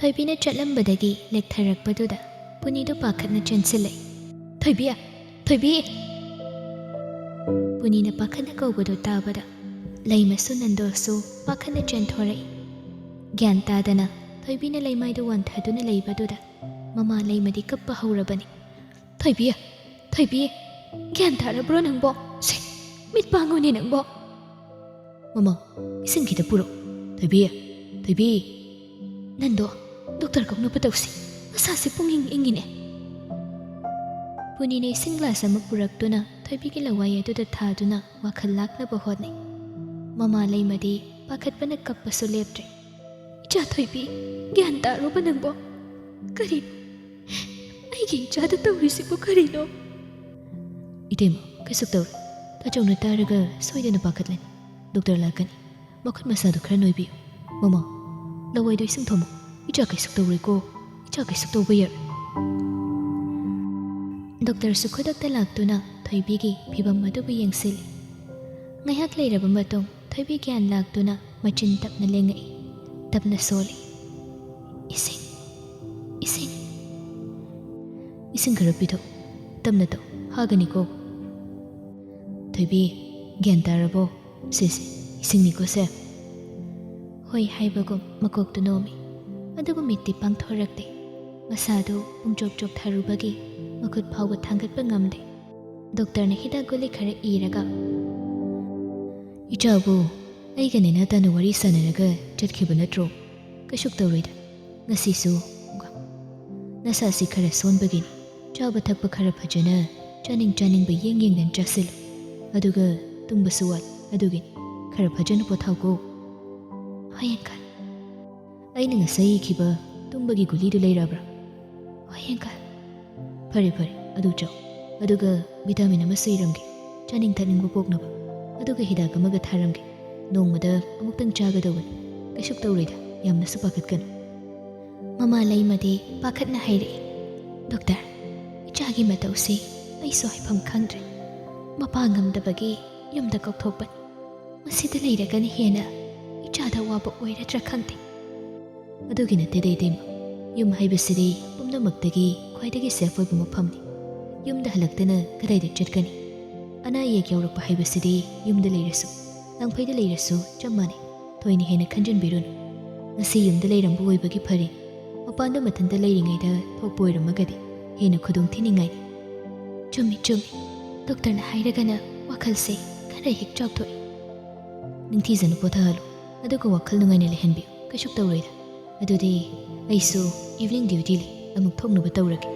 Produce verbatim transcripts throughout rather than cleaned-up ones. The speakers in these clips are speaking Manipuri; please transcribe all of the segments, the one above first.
ꯊꯣꯏꯕꯤꯅ ꯆꯠꯂꯝꯕꯗꯒꯤ ꯂꯦꯛꯊꯔꯛꯄꯗꯨꯗ ꯄꯨꯅꯤꯗꯨ ꯄꯥꯈꯠꯅ ꯆꯦꯟꯁꯤꯜꯂꯛꯏ꯫ "ꯊꯣꯏꯕꯤ! ꯊꯣꯏꯕꯤ!" ꯄꯨꯅꯤꯅ ꯄꯥꯈꯠꯅ ꯀꯧꯕꯗꯨ ꯇꯥꯕꯗ ꯂꯩꯃꯁꯨ ꯅꯟꯗꯣꯁꯨ ꯄꯥꯈꯠꯅ ꯆꯦꯟꯊꯣꯔꯛꯏ꯫ ꯒ꯭ꯌꯥꯟ ꯇꯥꯗꯅ ꯊꯣꯏꯕꯤꯅ ꯂꯩꯃꯥꯏꯗꯨ ꯋꯥꯟꯊꯗꯨꯅ ꯂꯩꯕꯗꯨꯗ ꯃꯃꯥ ꯂꯩꯃꯗꯤ ꯀꯞꯄ ꯍꯧꯔꯕꯅꯤ꯫ "ꯊꯣꯏꯕꯤ! ꯊꯣꯏꯕꯤ! ꯒ꯭ꯌꯥꯟ ꯇꯥꯔꯕ꯭ꯔꯣ ꯅꯪꯕꯣ? ꯁꯦ, ꯃꯤꯠ ꯄꯥꯡꯉꯨꯅꯦ ꯅꯪꯕꯣ!" "ꯃꯃꯥ, ꯏꯁꯤꯡ ꯈꯤꯇ ꯄꯨꯔꯛ꯫ ꯊꯣꯏꯕꯤ! ꯊꯣꯏꯕꯤ!" "ꯅꯟꯗꯣ, ꯗꯣꯛꯇꯔ ꯀꯧꯅꯕ ꯇꯧꯁꯤ꯫ ꯃꯁꯥꯁꯦ ꯄꯨꯡꯏꯪ ꯏꯪꯉꯤꯅꯦ꯫" ꯄꯨꯅꯤꯅ ꯏꯁꯤꯡ ꯒ꯭ꯂꯥꯁ ꯑꯃ ꯄꯨꯔꯛꯇꯨꯅ ꯊꯣꯏꯕꯤꯒꯤ ꯂꯋꯥꯏ ꯑꯗꯨꯗ ꯊꯥꯗꯨꯅ ꯋꯥꯈꯜ ꯂꯥꯛꯅꯕ ꯍꯣꯠꯅꯩ꯫ ꯃꯃꯥ ꯂꯩꯃꯗꯤ ꯄꯥꯈꯠꯄꯅ ꯀꯞꯄꯁꯨ ꯂꯦꯞꯇ꯭ꯔꯦ꯫ "ꯏꯆꯥ ꯊꯣꯏꯕꯤ, ꯒ꯭ꯌꯥꯟ ꯇꯥꯔꯣꯕ ꯅꯪꯕꯣ? ꯀꯔꯤꯅꯣ? ꯑꯩꯒꯤ ꯏꯆꯥꯗ ꯇꯧꯔꯤꯁꯤꯕꯨ ꯀꯔꯤꯅꯣ?" "ꯏꯇꯩꯃ, ꯀꯩꯁꯨ ꯇꯧꯔꯣꯏ꯫ ꯇꯥꯆꯧꯅ ꯇꯥꯔꯒ ꯁꯣꯏꯗꯅ ꯄꯥꯈꯠꯂꯅꯤ꯫ ꯗꯣꯛꯇꯔ ꯂꯥꯛꯀꯅꯤ꯫ ꯃꯈꯨꯠ ꯃꯁꯥꯗꯨ ꯈꯔ ꯅꯣꯏꯕꯤꯌꯨ꯫ ꯃꯃꯥ, ꯂꯋꯥꯏꯗꯣ ꯏꯁꯤꯡ ꯊꯝꯃꯨ꯫ ꯏꯆꯥ ꯀꯩꯁꯨ ꯇꯧꯔꯣꯏꯀꯣ꯫ ꯏꯆꯥ ꯀꯩꯁꯨ ꯇꯧꯕ ꯌꯥꯔꯣꯏ꯫" ꯗꯣꯛꯇꯔꯁꯨ ꯈꯨꯗꯛꯇ ꯂꯥꯛꯇꯨꯅ ꯊꯣꯏꯕꯤꯒꯤ ꯐꯤꯕꯝ ꯑꯗꯨꯕꯨ ꯌꯦꯡꯁꯤꯜꯂꯤ꯫ ꯉꯥꯏꯍꯥꯛ ꯂꯩꯔꯕ ꯃꯇꯨꯡ ꯊꯣꯏꯕꯤ ꯒ꯭ꯌꯥꯟ ꯂꯥꯛꯇꯨꯅ ꯃꯆꯤꯟ ꯇꯞꯅ ꯂꯦꯡꯉꯛꯏ, ꯇꯞꯅ ꯁꯣꯜꯂꯤ꯫ "ꯏꯁꯤꯡ, ꯏꯁꯤꯡ꯫" "ꯏꯁꯤꯡ ꯈꯔ ꯄꯤꯊꯛ, ꯇꯞꯅ ꯇꯧ, ꯍꯥꯒꯅꯤꯀꯣ꯫" "ꯊꯣꯏꯕꯤ, ꯒ꯭ꯌꯥꯟ ꯇꯥꯔꯕꯣ? ꯁꯤꯁꯦ ꯏꯁꯤꯡꯅꯤꯀꯣ ꯁꯦ꯫" ꯍꯣꯏ ꯍꯥꯏꯕꯒꯨꯝ ꯃꯀꯣꯛꯇꯨ ꯅꯣꯝꯃꯤ, ꯑꯗꯨꯕꯨ ꯃꯤꯠꯇꯤ ꯄꯥꯡꯊꯣꯔꯛꯇꯦ꯫ ꯃꯁꯥꯗꯨ ꯄꯨꯡꯆꯣꯞ ꯆꯣꯞꯊꯔꯨꯕꯒꯤ ꯃꯈꯨꯠ ꯐꯥꯎꯕ ꯊꯥꯡꯒꯠꯄ ꯉꯝꯗꯦ꯫ ꯗꯣꯛꯇꯔꯅ ꯍꯤꯗꯥꯛ ꯒꯨꯂꯤ ꯈꯔ ꯏꯔꯒ, "ꯏꯆꯥꯕꯨ ꯑꯩꯒ ꯅꯦꯅꯥꯇꯥꯅ ꯋꯥꯔꯤ ꯁꯥꯟꯅꯔꯒ ꯆꯠꯈꯤꯕ ꯅꯠꯇ꯭ꯔꯣ? ꯀꯩꯁꯨ ꯇꯧꯔꯣꯏꯗ꯫ ꯉꯁꯤꯁꯨ ꯅꯁꯥꯁꯤ ꯈꯔ ꯁꯣꯟꯕꯒꯤꯅꯤ꯫ ꯆꯥꯕ ꯊꯛꯄ ꯈꯔ ꯐꯖꯅ ꯆꯥꯅꯤꯡ ꯆꯥꯅꯤꯡꯕ ꯌꯦꯡ ꯌꯦꯡꯗꯅ ꯆꯥꯁꯤꯜꯂꯨ꯫ ꯑꯗꯨꯒ ꯇꯨꯝꯕꯁꯨ ꯋꯥꯠ, ꯑꯗꯨꯒꯤꯅꯤ꯫ ꯈꯔ ꯐꯖꯅ ꯄꯣꯊꯥꯎꯀꯣ꯫" "ꯍꯣꯏ uncle꯫" "ꯑꯩꯅ ꯉꯁꯥꯏ ꯏꯈꯤꯕ ꯇꯨꯝꯕꯒꯤ ꯒꯨꯂꯤꯗꯨ ꯂꯩꯔꯕ꯭ꯔꯥ?" "ꯍꯣꯏ uncle꯫" "ꯐꯔꯦ ꯐꯔꯦ, ꯑꯗꯨ ꯆꯥꯎ꯫ ꯑꯗꯨꯒ vitamin ꯑꯃꯁꯨ ꯏꯔꯝꯒꯦ, ꯆꯥꯅꯤꯡ ꯊꯛꯅꯤꯡꯕ ꯄꯣꯛꯅꯕ꯫ ꯑꯗꯨꯒ ꯍꯤꯗꯥꯛ ꯑꯃꯒ ꯊꯥꯔꯝꯒꯦ꯫ ꯅꯣꯡꯃꯗ ꯑꯃꯨꯛꯇꯪ ꯆꯥꯒꯗꯧꯕꯅꯤ꯫ ꯀꯩꯁꯨ ꯇꯧꯔꯣꯏꯗ, ꯌꯥꯝꯅꯁꯨ ꯄꯥꯈꯠꯀꯅꯨ꯫" ꯃꯃꯥ ꯂꯩꯃꯗꯤ ꯄꯥꯈꯠꯅ ꯍꯥꯏꯔꯛꯏ, "ꯗꯣꯛꯇꯔ, ꯏꯆꯥꯒꯤ ꯃꯇꯧꯁꯤ ꯑꯩꯁꯨ ꯍꯥꯏꯐꯝ ꯈꯪꯗ꯭ꯔꯦ꯫ ꯃꯄꯥ ꯉꯝꯗꯕꯒꯤ ꯌꯨꯝꯗ ꯀꯧꯊꯣꯛꯄꯅꯤ꯫ ꯃꯁꯤꯗ ꯂꯩꯔꯒꯅ ꯍꯦꯟꯅ ꯏꯆꯥꯗ ꯑꯋꯥꯕ ꯑꯣꯏꯔꯗ꯭ꯔꯥ ꯈꯪꯗꯦ꯫" ꯑꯗꯨꯒꯤ ꯅꯠꯇꯦꯗ ꯏꯇꯩꯃ, ꯌꯨꯝ ꯍꯥꯏꯕꯁꯤꯗꯤ ꯄꯨꯝꯅꯃꯛꯇꯒꯤ ꯈ꯭ꯋꯥꯏꯗꯒꯤ ꯁꯦꯐ ꯑꯣꯏꯕ ꯃꯐꯝꯅꯤ꯫ ꯌꯨꯝꯗ ꯍꯜꯂꯛꯇꯅ ꯀꯗꯥꯏꯗ ꯆꯠꯀꯅꯤ? ꯑꯅꯥ ꯑꯌꯦꯛ ꯌꯥꯎꯔꯛꯄ ꯍꯥꯏꯕꯁꯤꯗꯤ ꯌꯨꯝꯗ ꯂꯩꯔꯁꯨ, ꯂꯥꯡꯐꯩꯗ ꯂꯩꯔꯁꯨ ꯆꯞ ꯃꯥꯟꯅꯩ꯫ ꯊꯣꯏꯅ ꯍꯦꯟꯅ ꯈꯟꯖꯤꯟꯕꯤꯔꯨꯅꯨ꯫ ꯉꯁꯤ ꯌꯨꯝꯗ ꯂꯩꯔꯝꯕ ꯑꯣꯏꯕꯒꯤ ꯐꯔꯦ꯫ ꯃꯄꯥꯟꯗ ꯃꯊꯟꯇ ꯂꯩꯔꯤꯉꯩꯗ ꯊꯣꯛꯄ ꯑꯣꯏꯔꯝꯃꯒꯗꯤ ꯍꯦꯟꯅ ꯈꯨꯗꯣꯡ ꯊꯤꯅꯤꯡꯉꯥꯏꯅꯤ꯫ ꯆꯨꯝꯃꯤ, ꯆꯨꯝꯃꯤ꯫ ꯗꯣꯛꯇꯔꯅ ꯍꯥꯏꯔꯒꯅ ꯋꯥꯈꯜꯁꯦ ꯈꯔ ꯍꯦꯛ ꯆꯥꯎꯊꯣꯛꯏ꯫ ꯅꯤꯡꯊꯤꯖꯅ ꯄꯣꯊꯥꯍꯜꯂꯨ, ꯑꯗꯨꯒ ꯋꯥꯈꯜ ꯅꯨꯡꯉꯥꯏꯅ ꯂꯩꯍꯟꯕꯤꯌꯨ꯫ ꯀꯩꯁꯨ ꯇꯧꯔꯣꯏꯗ꯫ ꯑꯗꯨꯗꯤ ꯑꯩꯁꯨ ꯏꯚꯤꯅꯤꯡ ꯗ꯭ꯌꯨꯇꯤ ꯂꯩ, ꯑꯃꯨꯛ ꯊꯣꯛꯅꯕ ꯇꯧꯔꯒꯦ꯫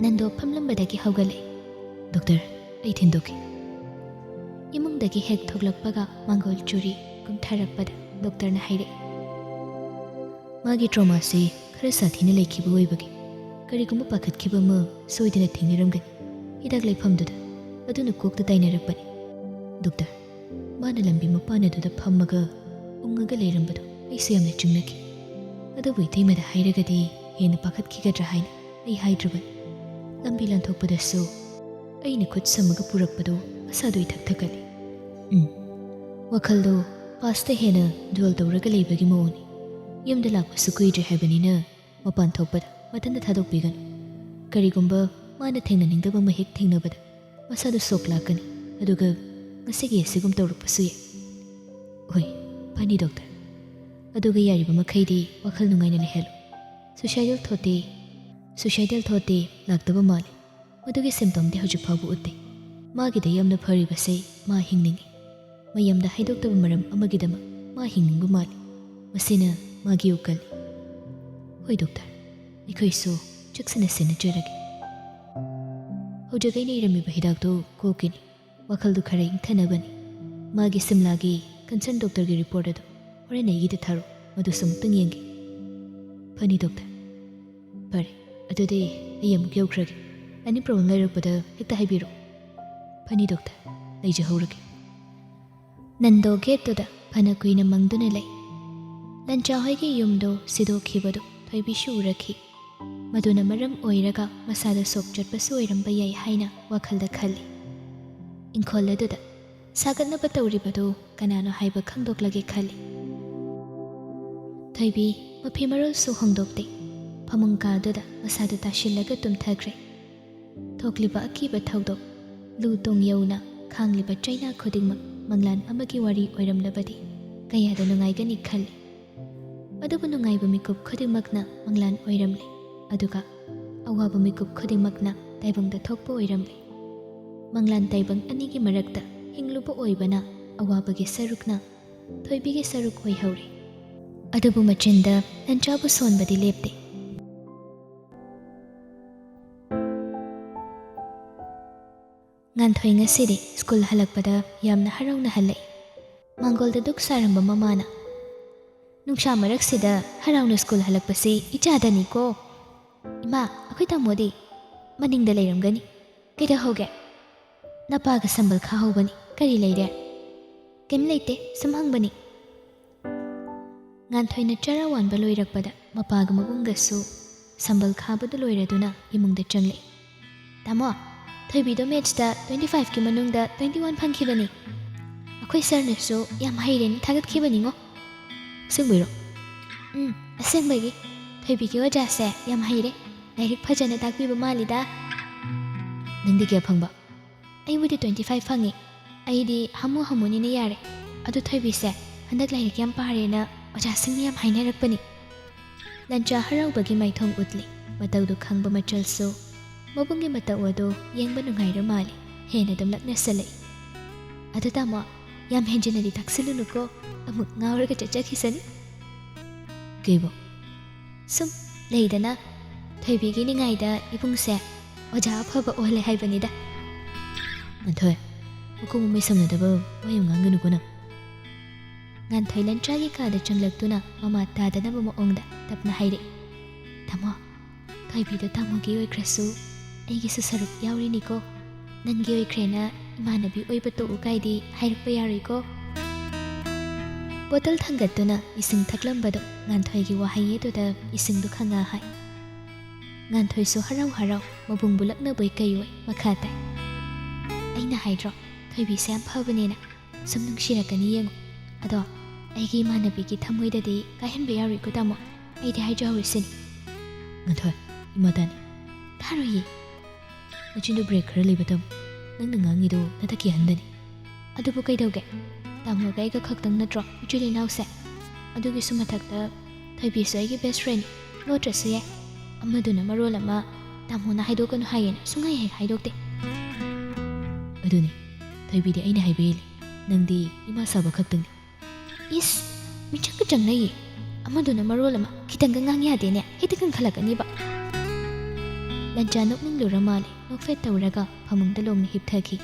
ꯅꯟꯗꯣ ꯐꯝꯂꯝꯕꯗꯒꯤ ꯍꯧꯒꯠꯂꯦ꯫ ꯗꯣꯛꯇꯔ, ꯑꯩ ꯊꯤꯟꯗꯣꯛꯀꯦ꯫ ꯏꯃꯨꯡꯗꯒꯤ ꯍꯦꯛ ꯊꯣꯛꯂꯛꯄꯒ ꯃꯥꯡꯒꯣꯜ ꯆꯨꯔꯤ ꯀꯨꯝꯊꯔꯛꯄꯗ ꯗꯣꯛꯇꯔꯅ ꯍꯥꯏꯔꯛꯏ, ꯃꯥꯒꯤ ꯇ꯭ꯔꯣꯃꯥꯁꯤ ꯈꯔ ꯁꯥꯊꯤꯅ ꯂꯩꯈꯤꯕ ꯑꯣꯏꯕꯒꯤ ꯀꯔꯤꯒꯨꯝꯕ ꯄꯥꯈꯠꯈꯤꯕ ꯑꯃ ꯁꯣꯏꯗꯅ ꯊꯦꯡꯅꯔꯝꯒꯅꯤ꯫ ꯍꯤꯗꯥꯛ ꯂꯩꯐꯝꯗꯨꯗ ꯑꯗꯨꯅ ꯀꯣꯛꯇ ꯇꯥꯏꯅꯔꯛꯄꯅꯤ꯫ ꯗꯣꯛꯇꯔ, ꯃꯥꯅ ꯂꯝꯕꯤ ꯃꯄꯥꯟ ꯑꯗꯨꯗ ꯐꯝꯃꯒ ꯎꯪꯉꯒ ꯂꯩꯔꯝꯕꯗꯣ ꯑꯩꯁꯨ ꯌꯥꯝꯅ ꯆꯤꯡꯅꯈꯤ꯫ ꯑꯗꯨꯕꯨ ꯏꯇꯩꯃꯗ ꯍꯥꯏꯔꯒꯗꯤ ꯍꯦꯟꯅ ꯄꯥꯈꯠꯈꯤꯒꯗ꯭ꯔꯥ ꯍꯥꯏꯅ ꯑꯩ ꯍꯥꯏꯗ꯭ꯔꯕꯅꯤ꯫ ꯂꯝꯕꯤ ꯂꯥꯟꯊꯣꯛꯄꯗꯁꯨ ꯑꯩꯅ ꯈꯨꯠ ꯁꯝꯃꯒ ꯄꯨꯔꯛꯄꯗꯣ ꯃꯁꯥꯗꯣ ꯏꯊꯛ ꯊꯛꯀꯠꯂꯤ꯫ ꯎꯝ, ꯋꯥꯈꯜꯗꯣ ꯄꯥꯁꯇ ꯍꯦꯟꯅ ꯗ꯭ꯋꯦꯜ ꯇꯧꯔꯒ ꯂꯩꯕꯒꯤ ꯃꯑꯣꯡꯅꯤ꯫ ꯌꯨꯝꯗ ꯂꯥꯛꯄꯁꯨ ꯀꯨꯏꯗ꯭ꯔꯤ ꯍꯥꯏꯕꯅꯤꯅ ꯃꯄꯥꯟ ꯊꯣꯛꯄꯗ ꯃꯊꯟꯇ ꯊꯥꯗꯣꯛꯄꯤꯒꯅꯨ꯫ ꯀꯔꯤꯒꯨꯝꯕ ꯃꯥꯅ ꯊꯦꯡꯅꯅꯤꯡꯗꯕ ꯑꯃ ꯍꯦꯛ ꯊꯦꯡꯅꯕꯗ ꯃꯁꯥꯗ ꯁꯣꯛ ꯂꯥꯛꯀꯅꯤ, ꯑꯗꯨꯒ ꯉꯁꯤꯒꯤ ꯑꯁꯤꯒꯨꯝ ꯇꯧꯔꯛꯄꯁꯨ ꯌꯥꯏ꯫ ꯍꯣꯏ, ꯐꯅꯤ ꯗꯣꯛꯇꯔ꯫ ꯑꯗꯨꯒ ꯌꯥꯔꯤꯕ ꯃꯈꯩꯗꯤ ꯋꯥꯈꯜ ꯅꯨꯡꯉꯥꯏꯅ ꯂꯩꯍꯜꯂꯨ꯫ ꯁꯨꯏꯁꯥꯏꯗꯦꯜ ꯊꯣꯠꯇꯤ, ꯁꯨꯏꯁꯥꯏꯗꯦꯜ ꯊꯣꯠꯇꯤ ꯂꯥꯛꯇꯕ ꯃꯥꯜꯂꯤ꯫ ꯃꯗꯨꯒꯤ ꯁꯤꯝꯇꯣꯝꯗꯤ ꯍꯧꯖꯤꯛ ꯐꯥꯎꯕ ꯎꯠꯇꯦ꯫ ꯃꯥꯒꯤꯗ ꯌꯥꯝꯅ ꯐꯔꯤꯕꯁꯦ ꯃꯥ ꯍꯤꯡꯅꯤꯡꯏ꯫ ꯃꯌꯥꯝꯗ ꯍꯥꯏꯗꯣꯛꯇꯕ ꯃꯔꯝ ꯑꯃꯒꯤꯗꯃꯛ ꯃꯥ ꯍꯤꯡꯅꯤꯡꯕ ꯃꯥꯜꯂꯤ꯫ ꯃꯁꯤꯅ ꯃꯥꯒꯤ ꯎꯀꯜꯅꯤ꯫ ꯍꯣꯏ ꯗꯣꯛꯇꯔ, ꯑꯩꯈꯣꯏꯁꯨ ꯆꯦꯛꯁꯤꯟꯅ ꯁꯦꯟꯅꯖꯔꯒꯦ꯫ ꯍꯧꯖꯤꯛ ꯑꯩꯅ ꯏꯔꯝꯃꯤꯕ ꯍꯤꯗꯥꯛꯇꯨ ꯀꯣꯛꯀꯤꯅꯤ꯫ ꯋꯥꯈꯜꯗꯨ ꯈꯔ ꯏꯪꯊꯅꯕꯅꯤ꯫ ꯃꯥꯒꯤ ꯁꯤꯝꯂꯥꯒꯤ ꯀꯟꯁꯔꯟ ꯗꯣꯛꯇꯔꯒꯤ ꯔꯤꯄꯣꯔꯠ ꯑꯗꯨ ꯍꯣꯔꯦꯟ ꯑꯩꯒꯤꯗ ꯊꯥꯔꯣ, ꯃꯗꯨꯁꯨ ꯑꯃꯨꯛꯇꯪ ꯌꯦꯡꯒꯦ꯫ ꯐꯅꯤ ꯗꯣꯛꯇꯔ꯫ ꯐꯔꯦ, ꯑꯗꯨꯗꯤ ꯑꯩ ꯑꯃꯨꯛ ꯌꯧꯈ꯭ꯔꯒꯦ꯫ ꯑꯦꯅꯤ ꯄ꯭ꯔꯣꯕ꯭ꯂꯦꯝ ꯂꯩꯔꯛꯄꯗ ꯍꯦꯛꯇ ꯍꯥꯏꯕꯤꯔꯛꯑꯣ꯫ ꯐꯅꯤ ꯗꯣꯛꯇꯔ, ꯂꯩꯖꯍꯧꯔꯒꯦ꯫ ꯅꯟꯗꯣ ꯒꯦꯠꯇꯨꯗ ꯐꯅ ꯀꯨꯏꯅ ꯃꯪꯗꯨꯅ ꯂꯩ꯫ ꯂꯟꯆꯥ ꯍꯣꯏꯒꯤ ꯌꯨꯝꯗꯣ ꯁꯤꯗꯣꯛꯈꯤꯕꯗꯨ ꯊꯣꯏꯕꯤꯁꯨ ꯎꯔꯛꯈꯤ꯫ ꯃꯗꯨꯅ ꯃꯔꯝ ꯑꯣꯏꯔꯒ ꯃꯁꯥꯗ ꯁꯣꯛ ꯆꯠꯄꯁꯨ ꯑꯣꯏꯔꯝꯕ ꯌꯥꯏ ꯍꯥꯏꯅ ꯋꯥꯈꯜꯗ ꯈꯜꯂꯤ꯫ ꯏꯪꯈꯣꯜ ꯑꯗꯨꯗ ꯁꯥꯒꯠꯅꯕ ꯇꯧꯔꯤꯕꯗꯨ ꯀꯅꯥꯅꯣ ꯍꯥꯏꯕ ꯈꯪꯗꯣꯛꯂꯒꯦ ꯈꯜꯂꯤ꯫ ꯊꯣꯏꯕꯤ ꯃꯐꯤ ꯃꯔꯣꯜꯁꯨ ꯍꯣꯡꯗꯣꯛꯇꯦ꯫ ꯐꯃꯨꯡ ꯀꯥꯗꯨꯗ ꯃꯁꯥꯗꯨ ꯇꯥꯁꯤꯜꯂꯒ ꯇꯨꯝꯊꯈ꯭ꯔꯦ꯫ ꯊꯣꯛꯂꯤꯕ ꯑꯀꯤꯕ ꯊꯧꯗꯣꯛ, ꯂꯨ ꯇꯣꯡ ꯌꯧꯅ ꯈꯥꯡꯂꯤꯕ ꯆꯩꯅꯥ ꯈꯨꯗꯤꯡꯃꯛ ꯃꯪꯂꯥꯟ ꯑꯃꯒꯤ ꯋꯥꯔꯤ ꯑꯣꯏꯔꯝꯂꯕꯗꯤ ꯀꯌꯥꯗ ꯅꯨꯡꯉꯥꯏꯒꯅꯤ ꯈꯜꯂꯤ꯫ ꯑꯗꯨꯕꯨ ꯅꯨꯡꯉꯥꯏꯕ ꯃꯤꯀꯨꯞ ꯈꯨꯗꯤꯡꯃꯛꯅ ꯃꯪꯂꯥꯟ ꯑꯣꯏꯔꯝꯂꯦ, ꯑꯗꯨꯒ ꯑꯋꯥꯕ ꯃꯤꯀꯨꯞ ꯈꯨꯗꯤꯡꯃꯛꯅ ꯇꯥꯏꯕꯪꯗ ꯊꯣꯛꯄ ꯑꯣꯏꯔꯝꯂꯦ꯫ ꯃꯪꯂꯥꯟ ꯇꯥꯏꯕꯪ ꯑꯅꯤꯒꯤ ꯃꯔꯛꯇ ꯍꯤꯡꯂꯨꯕ ꯑꯣꯏꯕꯅ ꯑꯋꯥꯕꯒꯤ ꯁꯔꯨꯛꯅ ꯊꯣꯏꯕꯤꯒꯤ ꯁꯔꯨꯛ ꯑꯣꯏꯍꯧꯔꯦ꯫ ꯑꯗꯨꯕꯨ ꯃꯆꯤꯟꯗ ꯂꯟꯆꯥꯕꯨ ꯁꯣꯟꯕꯗꯤ ꯂꯦꯞꯇꯦ꯫ ꯉꯥꯟꯊꯣꯏ ꯉꯁꯤꯗꯤ ꯁ꯭ꯀꯨꯜ ꯍꯜꯂꯛꯄꯗ ꯌꯥꯝꯅ ꯍꯔꯥꯎꯅ ꯍꯜꯂꯛꯏ꯫ ꯃꯥꯡꯒꯣꯜꯗ ꯗꯨꯛ ꯁꯥꯔꯝꯕ ꯃꯃꯥꯅ, "ꯅꯨꯡꯁꯥ ꯃꯔꯛꯁꯤꯗ ꯍꯔꯥꯎꯅ ꯁ꯭ꯀꯨꯜ ꯍꯜꯂꯛꯄꯁꯤ ꯏꯆꯥꯗꯅꯤꯀꯣ꯫ ꯏꯃꯥ, ꯑꯩꯈꯣꯏ ꯇꯥꯃꯣꯗꯤ ꯃꯅꯤꯡꯗ ꯂꯩꯔꯝꯒꯅꯤ꯫ ꯀꯩꯗꯧꯍꯧꯒꯦ? ꯅꯄꯥꯒ ꯁꯝꯕꯜ ꯈꯥꯍꯧꯕꯅꯤ꯫ ꯀꯔꯤ ꯂꯩꯔꯦ?" "ꯀꯩꯝ ꯂꯩꯇꯦ, ꯁꯨꯝ ꯍꯪꯕꯅꯤ꯫" ꯉꯥꯟꯊꯣꯏꯅ ꯆꯔꯥ ꯋꯥꯟꯕ ꯂꯣꯏꯔꯛꯄꯗ ꯃꯄꯥꯒ ꯃꯕꯨꯡꯒꯁꯨ ꯁꯝꯕꯜ ꯈꯥꯕꯗꯨ ꯂꯣꯏꯔꯗꯨꯅ ꯏꯃꯨꯡꯗ ꯆꯪꯂꯛꯏ꯫ "ꯇꯥꯃꯣ, ꯊꯣꯏꯕꯤꯗꯣ ꯃꯦꯠꯁꯇ twenty five ꯀꯤ ꯃꯅꯨꯡꯗ twenty one ꯐꯪꯈꯤꯕꯅꯤ꯫ ꯑꯩꯈꯣꯏ ꯁꯔꯅꯁꯨ ꯌꯥꯝ ꯍꯩꯔꯦꯅ ꯊꯥꯒꯠꯈꯤꯕꯅꯤꯉꯣ꯫" "ꯑꯁꯦꯡꯕꯩꯔꯣ?" "ꯎꯝ, ꯑꯁꯦꯡꯕꯒꯤ꯫ ꯊꯣꯏꯕꯤꯒꯤ ꯑꯣꯖꯥꯁꯦ ꯌꯥꯝ ꯍꯩꯔꯦ꯫ ꯂꯥꯏꯔꯤꯛ ꯐꯖꯅ ꯇꯥꯛꯄꯤꯕ ꯃꯥꯜꯂꯤꯗ꯫" "ꯅꯪꯗꯤ ꯀꯌꯥ ꯐꯪꯕ?" "ꯑꯩꯕꯨꯗꯤ twenty five ꯐꯪꯉꯤ꯫ ꯑꯩꯗꯤ ꯍꯥꯃꯨ ꯍꯥꯃꯨꯅꯤꯅ ꯌꯥꯔꯦ꯫ ꯑꯗꯨ ꯊꯣꯏꯕꯤꯁꯦ ꯍꯟꯗꯛ ꯂꯥꯏꯔꯤꯛ ꯌꯥꯝ ꯄꯥꯔꯦꯅ ꯑꯣꯖꯥꯁꯤꯡꯅ ꯌꯥꯝ ꯍꯥꯏꯅꯔꯛꯄꯅꯤ꯫" ꯂꯟꯆꯥ ꯍꯔꯥꯎꯕꯒꯤ ꯃꯥꯏꯊꯣꯡ ꯎꯠꯂꯤ꯫ ꯃꯇꯧꯗꯨ ꯈꯪꯕ ꯃꯆꯜꯁꯨ ꯃꯕꯨꯡꯒꯤ ꯃꯇꯧ ꯑꯗꯨ ꯌꯦꯡꯕ ꯅꯨꯡꯉꯥꯏꯔ ꯃꯥꯜꯂꯤ꯫ ꯍꯦꯟꯅ ꯑꯗꯨꯝ ꯂꯛꯅꯁꯜꯂꯛꯏ꯫ "ꯑꯗꯨ ꯇꯥꯃꯣ, ꯌꯥꯝ ꯍꯦꯟꯖꯤꯟꯅꯗꯤ ꯇꯥꯛꯁꯤꯜꯂꯨꯅꯨꯀꯣ, ꯑꯃꯨꯛ ꯉꯥꯎꯔꯒ ꯆꯠꯆꯈꯤꯁꯅꯤ꯫" "ꯀꯩꯕꯣ?" "ꯁꯨꯝ ꯂꯩꯗꯅ, ꯊꯣꯏꯕꯤꯒꯤ ꯅꯤꯡꯉꯥꯏꯗ ꯏꯕꯨꯡꯁꯦ ꯑꯣꯖꯥ ꯑꯐꯕ ꯑꯣꯜꯂꯦ ꯍꯥꯏꯕꯅꯤꯗ꯫" "ꯉꯥꯟꯊꯣꯏ, ꯃꯀꯣꯛ ꯃꯃꯩ ꯁꯝꯅꯗꯕ ꯋꯥ ꯌꯥꯝ ꯉꯥꯡꯒꯅꯨꯀꯣ ꯅꯪ꯫" ꯉꯥꯟꯊꯣꯏ ꯂꯟꯆꯥꯒꯤ ꯀꯥꯗ ꯆꯪꯂꯛꯇꯨꯅ ꯃꯃꯥ ꯇꯥꯗꯅꯕ ꯃꯑꯣꯡꯗ ꯇꯞꯅ ꯍꯥꯏꯔꯛꯏ꯫ "ꯇꯥꯃꯣ, ꯊꯣꯏꯕꯤꯗꯣ ꯇꯥꯃꯣꯒꯤ ꯑꯣꯏꯈ꯭ꯔꯁꯨ ꯑꯩꯒꯤꯁꯨ ꯁꯔꯨꯛ ꯌꯥꯎꯔꯤꯅꯤꯀꯣ꯫ ꯅꯪꯒꯤ ꯑꯣꯏꯈ꯭ꯔꯦꯅ ꯏꯃꯥꯟꯅꯕꯤ ꯑꯣꯏꯕ ꯇꯣꯛꯎ ꯀꯥꯏꯗꯤ ꯍꯥꯏꯔꯛꯄ ꯌꯥꯔꯣꯏꯀꯣ꯫" ꯕꯣꯇꯜ ꯊꯥꯡꯒꯠꯇꯨꯅ ꯏꯁꯤꯡ ꯊꯛꯂꯝꯕꯗꯣ ꯉꯥꯟꯊꯣꯏꯒꯤ ꯋꯥꯍꯩ ꯑꯗꯨꯗ ꯏꯁꯤꯡꯗꯨ ꯈꯪꯉꯥ ꯍꯥꯏ꯫ ꯉꯥꯟꯊꯣꯏꯁꯨ ꯍꯔꯥꯎ ꯍꯔꯥꯎ ꯃꯕꯨꯡꯕꯨ ꯂꯛꯅꯕꯣꯏ ꯀꯩꯑꯣꯏ ꯃꯈꯥ ꯇꯥꯏ꯫ "ꯑꯩꯅ ꯍꯥꯏꯗ꯭ꯔꯣ, ꯊꯣꯏꯕꯤꯁꯦ ꯌꯥꯝ ꯐꯕꯅꯦꯅ꯫ ꯁꯨꯝ ꯅꯨꯡꯁꯤꯔꯛꯀꯅꯤ ꯌꯦꯡꯉꯨ꯫ ꯑꯗꯣ ꯑꯩꯒꯤ ꯏꯃꯥꯟꯅꯕꯤꯒꯤ ꯊꯃꯣꯏꯗꯗꯤ ꯀꯥꯏꯍꯟꯕ ꯌꯥꯔꯣꯏꯀꯣ ꯇꯥꯃꯣ꯫ ꯑꯩꯗꯤ ꯍꯥꯏꯖꯍꯧꯔꯤꯁꯤꯅꯤ꯫ ꯉꯥꯟꯊꯣꯏ, ꯏꯃꯥ ꯇꯥꯅꯤ꯫ ꯇꯥꯔꯣꯏꯌꯦ꯫ ꯅꯆꯤꯟꯗꯨ ꯕ꯭ꯔꯦꯛ ꯈꯔ ꯂꯩꯕ ꯇꯝꯃꯨ꯫ ꯅꯪꯅ ꯉꯥꯡꯉꯤꯗꯣ ꯅꯊꯛꯀꯤ ꯑꯍꯟꯗꯅꯤ꯫ ꯑꯗꯨꯕꯨ ꯀꯩꯗꯧꯒꯦ? ꯇꯥꯃꯣꯒ ꯑꯩꯒ ꯈꯛꯇꯪ ꯅꯠꯇ꯭ꯔꯣ ꯏꯆꯤꯜ ꯏꯅꯥꯎꯁꯦ? ꯑꯗꯨꯒꯤꯁꯨ ꯃꯊꯛꯇ ꯊꯣꯏꯕꯤꯁꯨ ꯑꯩꯒꯤ ꯕꯦꯁ ꯐ꯭ꯔꯦꯟ꯫ ꯂꯣꯠꯇ꯭ꯔꯁꯨ ꯌꯥꯏ꯫ ꯑꯃꯗꯨꯅ ꯃꯔꯣꯜ ꯑꯃ ꯇꯥꯃꯣꯅ ꯍꯥꯏꯗꯣꯛꯀꯅꯨ ꯍꯥꯏꯌꯦꯅ ꯁꯨꯡꯍꯥꯏ ꯍꯦꯛ ꯍꯥꯏꯗꯣꯛꯇꯦ꯫ ꯑꯗꯨꯅꯤ, ꯊꯣꯏꯕꯤꯗꯤ ꯑꯩꯅ ꯍꯥꯏꯕ ꯏꯜꯂꯤ꯫ ꯅꯪꯗꯤ ꯏꯃꯥ ꯁꯥꯕ ꯈꯛꯇꯪꯅꯤ꯫ ꯏꯁ, ꯃꯤꯆꯪꯒ ꯆꯪꯅꯩꯌꯦ꯫ ꯑꯃꯗꯨꯅ ꯃꯔꯣꯜ ꯑꯃ ꯈꯤꯇꯪꯒ ꯉꯥꯡ ꯌꯥꯗꯦꯅꯦ, ꯍꯦꯛꯇ ꯀꯟꯈꯠꯂꯛꯀꯅꯤꯕ꯫ ꯂꯟꯆꯥ ꯅꯣꯛꯅꯤꯡꯂꯨꯔ ꯃꯥꯜꯂꯦ, ꯅꯣꯛꯐꯦꯠ ꯇꯧꯔꯒ ꯐꯃꯨꯡꯗ ꯂꯣꯡꯅ ꯍꯤꯞꯊꯈꯤ꯫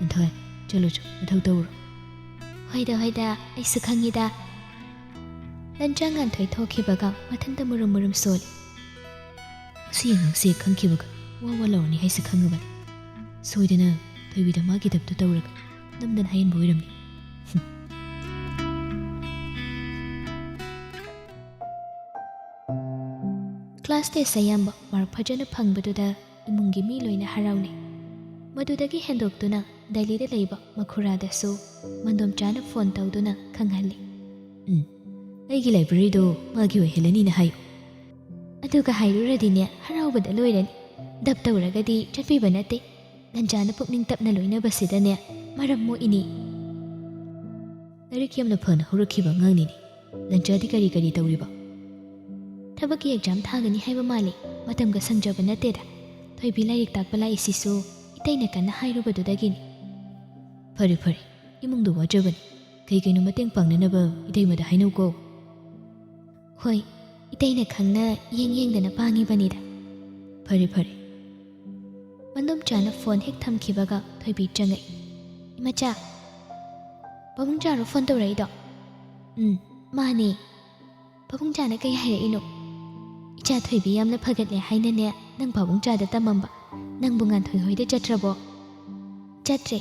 ꯉꯥꯟꯊꯣꯏ, ꯆꯠꯂꯨ ꯆꯣ, ꯅꯊꯧ ꯇꯧꯔꯨꯔꯣ꯫ ꯍꯣꯏꯗ, ꯍꯣꯏꯗ, ꯑꯩꯁꯨ ꯈꯪꯉꯤꯗ꯫ ꯂꯟꯆꯥ ꯉꯥꯟꯊꯣꯏ ꯊꯣꯛꯈꯤꯕꯒ ꯃꯊꯟꯇ ꯃꯨꯔꯨꯝ ꯃꯨꯔꯨꯝ ꯁꯣꯜꯂꯤ꯫ ꯃꯁꯤ ꯑꯉꯥꯡꯁꯦ ꯈꯪꯈꯤꯕꯒ ꯋꯥ ꯋꯥ ꯂꯥꯎꯔꯅꯤ ꯍꯥꯏꯁꯦ ꯈꯪꯉꯕꯅꯤ꯫ ꯁꯣꯏꯗꯅ ꯊꯣꯏꯕꯤꯗ ꯃꯥꯒꯤ ꯗꯞꯇꯨ ꯇꯧꯔꯒ ꯅꯝꯗꯅ ꯍꯥꯏꯍꯟꯕ ꯑꯣꯏꯔꯝꯅꯤ꯫ ꯀ꯭ꯂꯥꯁ ꯇꯦꯁ ꯑꯌꯥꯝꯕ ꯃꯥꯔꯛ ꯐꯖꯅ ꯐꯪꯕꯗꯨꯗ ꯏꯃꯨꯡꯒꯤ ꯃꯤ ꯂꯣꯏꯅ ꯍꯔꯥꯎꯅꯩ꯫ ꯃꯗꯨꯗꯒꯤ ꯍꯦꯟꯗꯣꯛꯇꯨꯅ ꯗꯦꯜꯂꯤꯗ ꯂꯩꯕ ꯃꯈꯨꯔꯥꯗꯁꯨ ꯃꯟꯗꯣꯝꯆꯥꯅ ꯐꯣꯟ ꯇꯧꯗꯨꯅ ꯈꯪꯍꯜꯂꯤ꯫ ꯎꯝ, ꯑꯩꯒꯤ ꯂꯥꯏꯕ꯭ꯔꯦꯔꯤꯗꯣ ꯃꯥꯒꯤ ꯑꯣꯏꯍꯜꯂꯅꯤꯅ ꯍꯥꯏꯌꯨ꯫ ꯑꯗꯨꯒ ꯍꯥꯏꯔꯨꯔꯗꯤꯅꯦ, ꯍꯔꯥꯎꯕꯗ ꯂꯣꯏꯔꯅꯤ꯫ ꯗꯞ ꯇꯧꯔꯒꯗꯤ ꯆꯠꯄꯤꯕ ꯅꯠꯇꯦ꯫ ꯂꯟꯆꯥꯅ ꯄꯨꯛꯅꯤꯡ ꯇꯞꯅ ꯂꯣꯏꯅꯕꯁꯤꯗꯅꯦ ꯃꯔꯝ ꯃꯣꯛꯏꯅꯤ꯫ ꯂꯥꯏꯔꯤꯛ ꯌꯥꯝꯅ ꯐꯅ ꯍꯧꯔꯛꯈꯤꯕ ꯑꯉꯥꯡꯅꯤꯅꯦ꯫ ꯂꯟꯆꯥꯗꯤ ꯀꯔꯤ ꯀꯔꯤ ꯇꯧꯔꯤꯕ? ꯊꯕꯛꯀꯤ ꯑꯦꯛꯖꯥꯝ ꯊꯥꯒꯅꯤ ꯍꯥꯏꯕ ꯃꯥꯜꯂꯤ꯫ ꯃꯇꯝꯒ ꯁꯪꯖꯕ ꯅꯠꯇꯦꯗ꯫ ꯊꯣꯏꯕꯤ ꯂꯥꯏꯔꯤꯛ ꯇꯥꯛꯄ ꯂꯥꯛꯏꯁꯤꯁꯨ ꯏꯇꯩꯅ ꯀꯟꯅ ꯍꯥꯏꯔꯨꯕꯗꯨꯗꯒꯤꯅꯤ꯫ ꯐꯔꯦ ꯐꯔꯦ, ꯏꯃꯨꯡꯗꯣ ꯋꯥꯖꯕꯅꯤ꯫ ꯀꯩ ꯀꯩꯅꯣ ꯃꯇꯦꯡ ꯄꯥꯡꯅꯅꯕ ꯏꯇꯩꯃꯗ ꯍꯥꯏꯅꯧꯀꯣ꯫ ꯍꯣꯏ, ꯏꯇꯩꯅ ꯈꯪꯅ ꯌꯦꯡ ꯌꯦꯡꯗꯅ ꯄꯥꯡꯉꯤꯕꯅꯤꯗ꯫ ꯐꯔꯦ ꯐꯔꯦ꯫ ꯃꯟꯗꯣꯝꯆꯥꯅ ꯐꯣꯟ ꯍꯦꯛ ꯊꯝꯈꯤꯕꯒ ꯊꯣꯏꯕꯤ ꯆꯪꯉꯛꯏ꯫ "ꯏꯃꯥꯆꯥ, ꯄꯥꯕꯨꯡꯆꯥꯔꯣ ꯐꯣꯟ ꯇꯧꯔꯛꯏꯗꯣ?" "ꯎꯝ, ꯃꯥꯅꯦ꯫ ꯄꯥꯕꯨꯡꯆꯥꯅ ꯀꯩ ꯍꯥꯏꯔꯛꯏꯅꯣ?" "ꯏꯆꯥ ꯊꯣꯏꯕꯤ ꯌꯥꯝꯅ ꯐꯒꯠꯂꯦ ꯍꯥꯏꯅꯅꯦ ꯅꯪ ꯄꯥꯕꯨꯡꯆꯥꯗ ꯇꯝꯃꯝꯕ꯫ ꯅꯪꯕꯨ ꯉꯥꯟꯊꯣꯏ ꯍꯣꯏꯗ ꯆꯠꯇ꯭ꯔꯕꯣ?" "ꯆꯠꯇ꯭ꯔꯦ꯫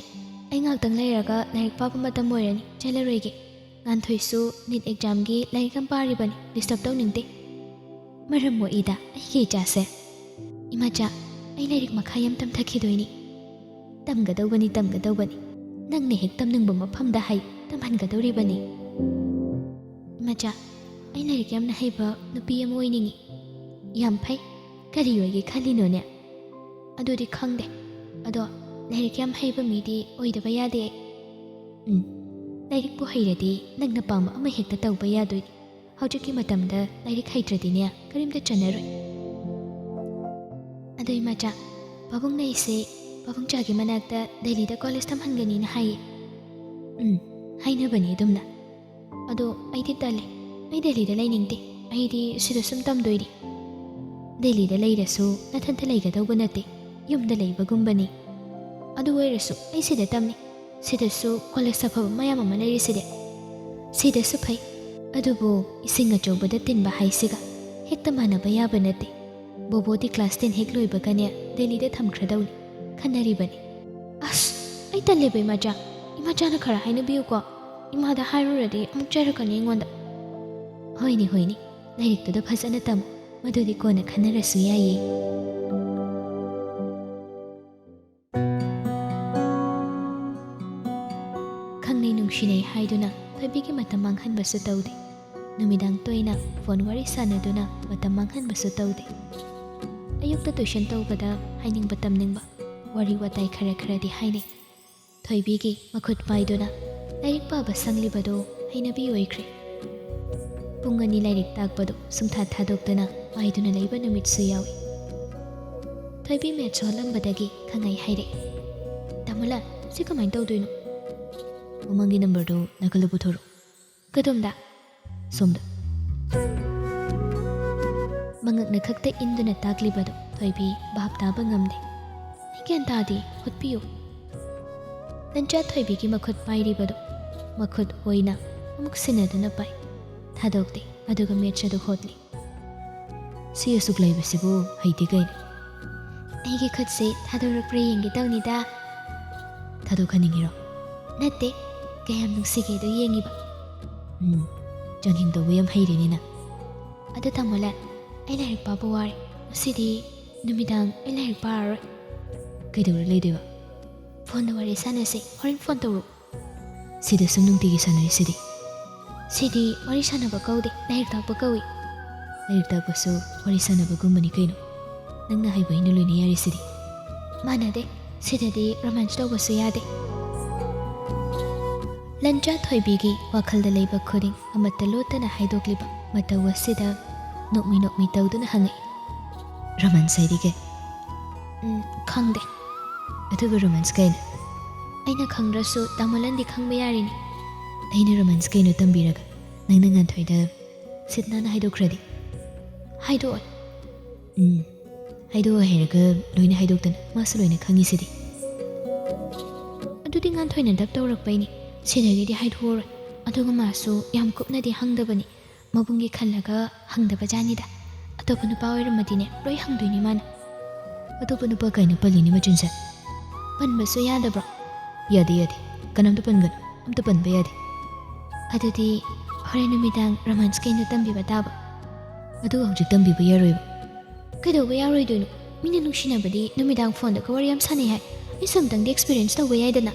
ꯑꯩ ꯉꯥꯛꯇꯪ ꯂꯩꯔꯒ ꯂꯥꯏꯔꯤꯛ ꯄꯥꯕ ꯃꯇꯝ ꯑꯣꯏꯔꯅꯤ, ꯆꯠꯂꯔꯣꯏꯒꯦ꯫ ꯉꯥꯟꯊꯣꯏꯁꯨ ꯅꯤꯠ ꯑꯦꯛꯖꯥꯝꯒꯤ ꯂꯥꯏꯔꯤꯛ ꯌꯥꯝ ꯄꯥꯔꯤꯕꯅꯤ, ꯗꯤꯁꯇꯔꯕ ꯇꯧꯅꯤꯡꯗꯦ꯫" "ꯃꯔꯝ ꯃꯣꯛꯏꯗ ꯑꯩꯒꯤ ꯏꯆꯥꯁꯦ꯫ ꯏꯃꯥꯆꯥ, ꯑꯩ ꯂꯥꯏꯔꯤꯛ ꯃꯈꯥ ꯌꯥꯝ ꯇꯝꯊꯈꯤꯗꯣꯏꯅꯤ꯫" "ꯇꯝꯒꯗꯧꯕꯅꯤ, ꯇꯝꯒꯗꯧꯕꯅꯤ꯫ ꯅꯪꯅ ꯍꯦꯛ ꯇꯝꯅꯤꯡꯕ ꯃꯐꯝꯗ ꯍꯥꯏ, ꯇꯝꯍꯟꯒꯗꯧꯔꯤꯕꯅꯤ꯫" "ꯃꯆꯥ, ꯑꯩ ꯂꯥꯏꯔꯤꯛ ꯌꯥꯝꯅ ꯍꯩꯕ ꯅꯨꯄꯤ ꯑꯃ ꯑꯣꯏꯅꯤꯡꯉꯤ꯫" "ꯌꯥꯝ ꯐꯩ꯫ ꯀꯔꯤ ꯑꯣꯏꯒꯦ ꯈꯜꯂꯤꯅꯣꯅꯦ?" "ꯑꯗꯨꯗꯤ ꯈꯪꯗꯦ꯫ ꯑꯗꯣ ꯂꯥꯏꯔꯤꯛ ꯌꯥꯝ ꯍꯩꯕ ꯃꯤꯗꯤ ꯑꯣꯏꯗꯕ ꯌꯥꯗꯦ ꯑꯩ꯫" "ꯎꯝ, ꯂꯥꯏꯔꯤꯛꯄꯨ ꯍꯩꯔꯗꯤ ꯅꯪꯅ ꯄꯥꯝꯕ ꯑꯃ ꯍꯦꯛꯇ ꯇꯧꯕ ꯌꯥꯗꯣꯏꯅꯤ꯫ ꯍꯧꯖꯤꯛꯀꯤ ꯃꯇꯝꯗ ꯂꯥꯏꯔꯤꯛ ꯍꯩꯇ꯭ꯔꯗꯤꯅꯦ ꯀꯔꯤꯝꯇ ꯆꯟꯅꯔꯣꯏ꯫" "ꯑꯗꯣ ꯏꯃꯥꯆꯥ, ꯄꯥꯕꯨꯡꯅ ꯑꯩꯁꯦ ꯄꯥꯕꯨꯡꯆꯥꯒꯤ ꯃꯅꯥꯛꯇ ꯗꯦꯜꯂꯤꯗ ꯀꯣꯂꯦꯖ ꯇꯝꯍꯟꯒꯅꯤꯅ ꯍꯥꯏꯌꯦ꯫" "ꯎꯝ, ꯍꯥꯏꯅꯕꯅꯤ ꯑꯗꯨꯝꯅ꯫ ꯑꯗꯣ ꯑꯩꯗꯤ ꯇꯜꯂꯦ꯫ ꯑꯩ ꯗꯦꯜꯂꯤꯗ ꯂꯩꯅꯤꯡꯗꯦ꯫ ꯑꯩꯗꯤ ꯁꯤꯗ ꯁꯨꯝ ꯇꯝꯗꯣꯏꯅꯤ꯫" "ꯗꯦꯜꯂꯤꯗ ꯂꯩꯔꯁꯨ ꯅꯊꯟꯇ ꯂꯩꯒꯗꯧꯕ ꯅꯠꯇꯦ꯫ ꯌꯨꯝꯗ ꯂꯩꯕꯒꯨꯝꯕꯅꯤ꯫ ꯑꯗꯨ ꯑꯣꯏꯔꯁꯨ ꯑꯩ ꯁꯤꯗ ꯇꯝꯅꯤ꯫ ꯁꯤꯗꯁꯨ ꯀꯣꯂꯦꯖ ꯑꯐꯕ ꯃꯌꯥꯝ ꯑꯃ ꯂꯩꯔꯤꯁꯤꯗꯤ꯫" "ꯁꯤꯗꯁꯨ ꯐꯩ꯫ ꯑꯗꯨꯕꯨ ꯏꯁꯤꯡ ꯑꯆꯧꯕꯗ ꯇꯤꯟꯕ ꯍꯥꯏꯁꯤꯒ ꯍꯦꯛꯇ ꯃꯥꯟꯅꯕ ꯌꯥꯕ ꯅꯠꯇꯦ꯫ ꯕꯣꯕꯣꯗꯤ ꯀ꯭ꯂꯥꯁ ꯇꯦꯟ ꯍꯦꯛ ꯂꯣꯏꯕꯒꯅꯦ ꯗꯦꯜꯂꯤꯗ ꯊꯝꯈ꯭ꯔꯗꯧꯅꯤ꯫ ꯈꯟꯅꯔꯤꯕꯅꯤ꯫" "ꯑꯁ, ꯑꯩ ꯇꯜꯂꯦꯕ ꯏꯃꯥꯆꯥ꯫ ꯏꯃꯥꯆꯥꯅ ꯈꯔ ꯍꯥꯏꯅꯕꯤꯌꯨꯀꯣ꯫ ꯏꯃꯥꯗ ꯍꯥꯏꯔꯨꯔꯗꯤ ꯑꯃꯨꯛ ꯆꯩꯔꯛꯀꯅꯤ ꯑꯩꯉꯣꯟꯗ꯫" "ꯍꯣꯏꯅꯦ, ꯍꯣꯏꯅꯦ꯫ ꯂꯥꯏꯔꯤꯛꯇꯨꯗ ꯐꯖꯅ ꯇꯝꯃꯨ꯫ ꯃꯗꯨꯗꯤ ꯀꯣꯟꯅ ꯈꯟꯅꯔꯁꯨ ꯌꯥꯏꯌꯦ꯫" ꯈꯪꯅꯩ ꯅꯨꯡꯁꯤꯅꯩ ꯍꯥꯏꯗꯨꯅ ꯊꯣꯏꯕꯤꯒꯤ ꯃꯇꯝ ꯃꯥꯡꯍꯟꯕꯁꯨ ꯇꯧꯗꯦ꯫ ꯅꯨꯃꯤꯗꯥꯡ ꯇꯣꯏꯅ ꯐꯣꯟ ꯋꯥꯔꯤ ꯁꯥꯟꯅꯗꯨꯅ ꯃꯇꯝ ꯃꯥꯡꯍꯟꯕꯁꯨ ꯇꯧꯗꯦ꯫ ꯑꯌꯨꯛꯇ ꯇꯨꯏꯁꯟ ꯇꯧꯕꯗ ꯍꯥꯏꯅꯤꯡꯕ ꯇꯝꯅꯤꯡꯕ ꯋꯥꯔꯤ ꯋꯥꯇꯥꯏ ꯈꯔ ꯈꯔꯗꯤ ꯍꯥꯏꯅꯩ꯫ ꯊꯣꯏꯕꯤꯒꯤ ꯃꯈꯨꯠ ꯄꯥꯏꯗꯨꯅ ꯂꯥꯏꯔꯤꯛ ꯄꯥꯕ ꯁꯪꯂꯤꯕꯗꯨ ꯍꯩꯅꯕꯤ ꯑꯣꯏꯈ꯭ꯔꯦ꯫ ꯄꯨꯡ ꯑꯅꯤ ꯂꯥꯏꯔꯤꯛ ꯇꯥꯛꯄꯗꯨ ꯁꯨꯡꯊꯥ ꯊꯥꯗꯣꯛꯇꯅ ꯄꯥꯏꯗꯨꯅ ꯂꯩꯕ ꯅꯨꯃꯤꯠꯁꯨ ꯌꯥꯎꯏ꯫ ꯊꯣꯏꯕꯤ ꯃꯦꯠꯁ ꯁꯣꯜꯂꯝꯕꯗꯒꯤ ꯈꯪꯉꯩ ꯍꯥꯏꯔꯛꯏ, "ꯇꯥꯃꯣꯂꯥ, ꯁꯤ ꯀꯃꯥꯏꯅ ꯇꯧꯗꯣꯏꯅꯣ?" "ꯃꯃꯥꯡꯒꯤ ꯅꯝꯕꯔꯗꯨ ꯅꯥꯀꯜꯗ ꯄꯨꯊꯣꯔꯛꯎ꯫" "ꯀꯗꯣꯝꯗ?" "ꯁꯣꯝꯗ꯫" ꯃꯉꯛꯅ ꯈꯛꯇ ꯏꯟꯗꯨꯅ ꯇꯥꯛꯂꯤꯕꯗꯨ ꯊꯣꯏꯕꯤ ꯚꯥꯞ ꯇꯥꯕ ꯉꯝꯗꯦ꯫ "ꯑꯩ ꯒ꯭ꯌꯥꯟ ꯇꯥꯗꯦ, ꯍꯣꯠꯄꯤꯌꯨ꯫" ꯇꯟꯖꯥ ꯊꯣꯏꯕꯤꯒꯤ ꯃꯈꯨꯠ ꯄꯥꯏꯔꯤꯕꯗꯨ ꯃꯈꯨꯠ ꯑꯣꯏꯅ ꯑꯃꯨꯛ ꯁꯤꯟꯅꯗꯨꯅ ꯄꯥꯏ꯫ ꯊꯥꯗꯣꯛꯇꯦ, ꯑꯗꯨꯒ ꯃꯦꯠꯁ ꯑꯗꯨ ꯍꯣꯠꯂꯤ꯫ "ꯁꯤ ꯑꯁꯨꯛ ꯂꯩꯕꯁꯤꯕꯨ ꯍꯩꯇꯦ ꯀꯩꯅꯣ?" "ꯑꯩꯒꯤ ꯈꯨꯠꯁꯦ ꯊꯥꯗꯣꯔꯛꯄ꯭ꯔꯥ ꯌꯦꯡꯒꯦ ꯇꯧꯅꯤꯗ꯫" "ꯊꯥꯗꯣꯛꯍꯟꯅꯤꯡꯉꯤꯔꯣ?" "ꯅꯠꯇꯦ, ꯀꯌꯥꯝ ꯅꯨꯡꯁꯤꯒꯦꯗꯣ ꯌꯦꯡꯉꯤꯕ꯫" "ꯎꯝ, ꯆꯥꯡꯌꯦꯡ ꯇꯧꯕ ꯌꯥꯝ ꯍꯩꯔꯦꯅꯦ ꯅꯪ꯫" "ꯑꯗꯨ ꯇꯥꯃꯣꯂꯥ, ꯑꯩ ꯂꯥꯏꯔꯤꯛ ꯄꯥꯕ ꯋꯥꯔꯦ꯫ ꯉꯁꯤꯗꯤ ꯅꯨꯃꯤꯗꯥꯡ ꯑꯩ ꯂꯥꯏꯔꯤꯛ ꯄꯥꯔꯔꯣꯏ꯫" "ꯀꯩꯗꯧꯔ ꯂꯩꯗꯣꯏꯕ?" "ꯐꯣꯟꯗ ꯋꯥꯔꯤ ꯁꯥꯟꯅꯁꯦ, ꯍꯣꯔꯦꯟ ꯐꯣꯟ ꯇꯧꯔꯛꯎ꯫" "ꯁꯤꯗ ꯁꯨꯝ ꯅꯨꯡꯇꯤꯒꯤ ꯁꯥꯟꯅꯔꯤꯁꯤꯗꯤ?" ꯁꯤꯗꯤ ꯋꯥꯔꯤ ꯁꯥꯟꯅꯕ ꯀꯧꯗꯦ, ꯂꯥꯏꯔꯤꯛ ꯇꯥꯛꯄ ꯀꯧꯏ꯫ ꯂꯥꯏꯔꯤꯛ ꯇꯥꯛꯄꯁꯨ ꯋꯥꯔꯤ ꯁꯥꯟꯅꯕꯒꯨꯝꯕꯅꯤ ꯀꯩꯅꯣ꯫ ꯅꯪꯅ ꯍꯩꯕ ꯑꯩꯅ ꯂꯣꯏꯅ ꯌꯥꯔꯤꯁꯤꯗꯤ꯫ ꯃꯥꯟꯅꯗꯦ, ꯁꯤꯗꯗꯤ ꯔꯣꯃꯥꯟꯁ ꯇꯧꯕꯁꯨ ꯌꯥꯗꯦ꯫ ꯂꯟꯆꯥ ꯊꯣꯏꯕꯤꯒꯤ ꯋꯥꯈꯜꯗ ꯂꯩꯕ ꯈꯨꯗꯤꯡ ꯑꯃꯠꯇ ꯂꯣꯠꯇꯅ ꯍꯥꯏꯗꯣꯛꯂꯤꯕ ꯃꯇꯧ ꯑꯁꯤꯗ ꯅꯣꯛꯃꯤ ꯅꯣꯛꯃꯤ ꯇꯧꯗꯨꯅ ꯍꯪꯉꯛꯏ꯫ "ꯔꯣꯃꯥꯟꯁ ꯍꯥꯏꯗꯤ ꯀꯩ?" "ꯎꯝ, ꯈꯪꯗꯦ꯫" "ꯑꯗꯨꯒ ꯔꯣꯃꯥꯟꯁ ꯀꯩꯅꯣ?" "ꯑꯩꯅ ꯈꯪꯗ꯭ꯔꯁꯨ ꯇꯥꯃꯣ ꯂꯟꯗꯤ ꯈꯪꯕ ꯌꯥꯔꯤꯅꯤ꯫" "ꯑꯩꯅ ꯔꯣꯃꯥꯟꯁ ꯀꯩꯅꯣ ꯇꯝꯕꯤꯔꯒ ꯅꯪꯅ ꯉꯥꯟꯊꯣꯏꯗ ꯁꯤꯠ ꯅꯥꯟꯅ ꯍꯥꯏꯗꯣꯛꯈ꯭ꯔꯗꯤ?" "ꯍꯥꯏꯗꯣꯛꯑꯣꯏ꯫" "ꯎꯝ, ꯍꯥꯏꯗꯣꯛꯑꯣꯏ ꯍꯥꯏꯔꯒ ꯂꯣꯏꯅ ꯍꯥꯏꯗꯣꯛꯇꯅ ꯃꯥꯁꯨ ꯂꯣꯏꯅ ꯈꯪꯉꯤꯁꯤꯗꯤ꯫" "ꯑꯗꯨꯗꯤ ꯉꯥꯟꯊꯣꯏꯅ ꯗꯞ ꯇꯧꯔꯛꯄꯩꯅꯤ, ꯁꯤꯗꯒꯤꯗꯤ ꯍꯥꯏꯗꯣꯛꯑꯔꯣꯏ꯫" ꯑꯗꯨꯒ ꯃꯥꯁꯨ ꯌꯥꯝ ꯀꯨꯞꯅꯗꯤ ꯍꯪꯗꯕꯅꯤ, ꯃꯕꯨꯡꯒꯤ ꯈꯜꯂꯒ ꯍꯪꯗꯕ ꯖꯥꯠꯅꯤꯗ꯫ ꯑꯇꯣꯞꯄ ꯅꯨꯄꯥ ꯑꯣꯏꯔꯝꯃꯗꯤꯅꯦ ꯂꯣꯏ ꯍꯪꯗꯣꯏꯅꯤ ꯃꯥꯅ꯫ "ꯑꯇꯣꯞꯄ ꯅꯨꯄꯥ ꯀꯥꯏꯅ ꯄꯜꯂꯤꯅꯤ ꯃꯆꯤꯟꯁꯦ꯫" "ꯄꯟꯕꯁꯨ ꯌꯥꯗꯕ꯭ꯔꯣ?" "ꯌꯥꯗꯦ, ꯌꯥꯗꯦ, ꯀꯅꯥꯝꯇ ꯄꯟꯒꯅꯨ, ꯑꯝꯇ ꯄꯟꯕ ꯌꯥꯗꯦ꯫" "ꯑꯗꯨꯗꯤ ꯍꯣꯔꯦꯟ ꯅꯨꯃꯤꯗꯥꯡ ꯔꯣꯃꯥꯟꯁ ꯀꯩꯅꯣ ꯇꯝꯕꯤꯕ ꯇꯥꯕ꯫" "ꯑꯗꯨ ꯍꯧꯖꯤꯛ ꯇꯝꯕꯤꯕ ꯌꯥꯔꯣꯏꯕ꯫" "ꯀꯩꯗꯧꯕ ꯌꯥꯔꯣꯏꯗꯣꯏꯅꯣ? ꯃꯤꯅ ꯅꯨꯡꯁꯤꯅꯕꯗꯤ ꯅꯨꯃꯤꯗꯥꯡ ꯐꯣꯟꯗꯒ ꯋꯥꯔꯤ ꯌꯥꯝ ꯁꯥꯟꯅꯩ ꯍꯥꯏ꯫ ꯑꯩꯁꯨ ꯑꯝꯇꯪꯗꯤ ꯑꯦꯛꯁꯄꯤꯔꯤꯌꯦꯟꯁ ꯇꯧꯕ ꯌꯥꯏꯗꯅ꯫"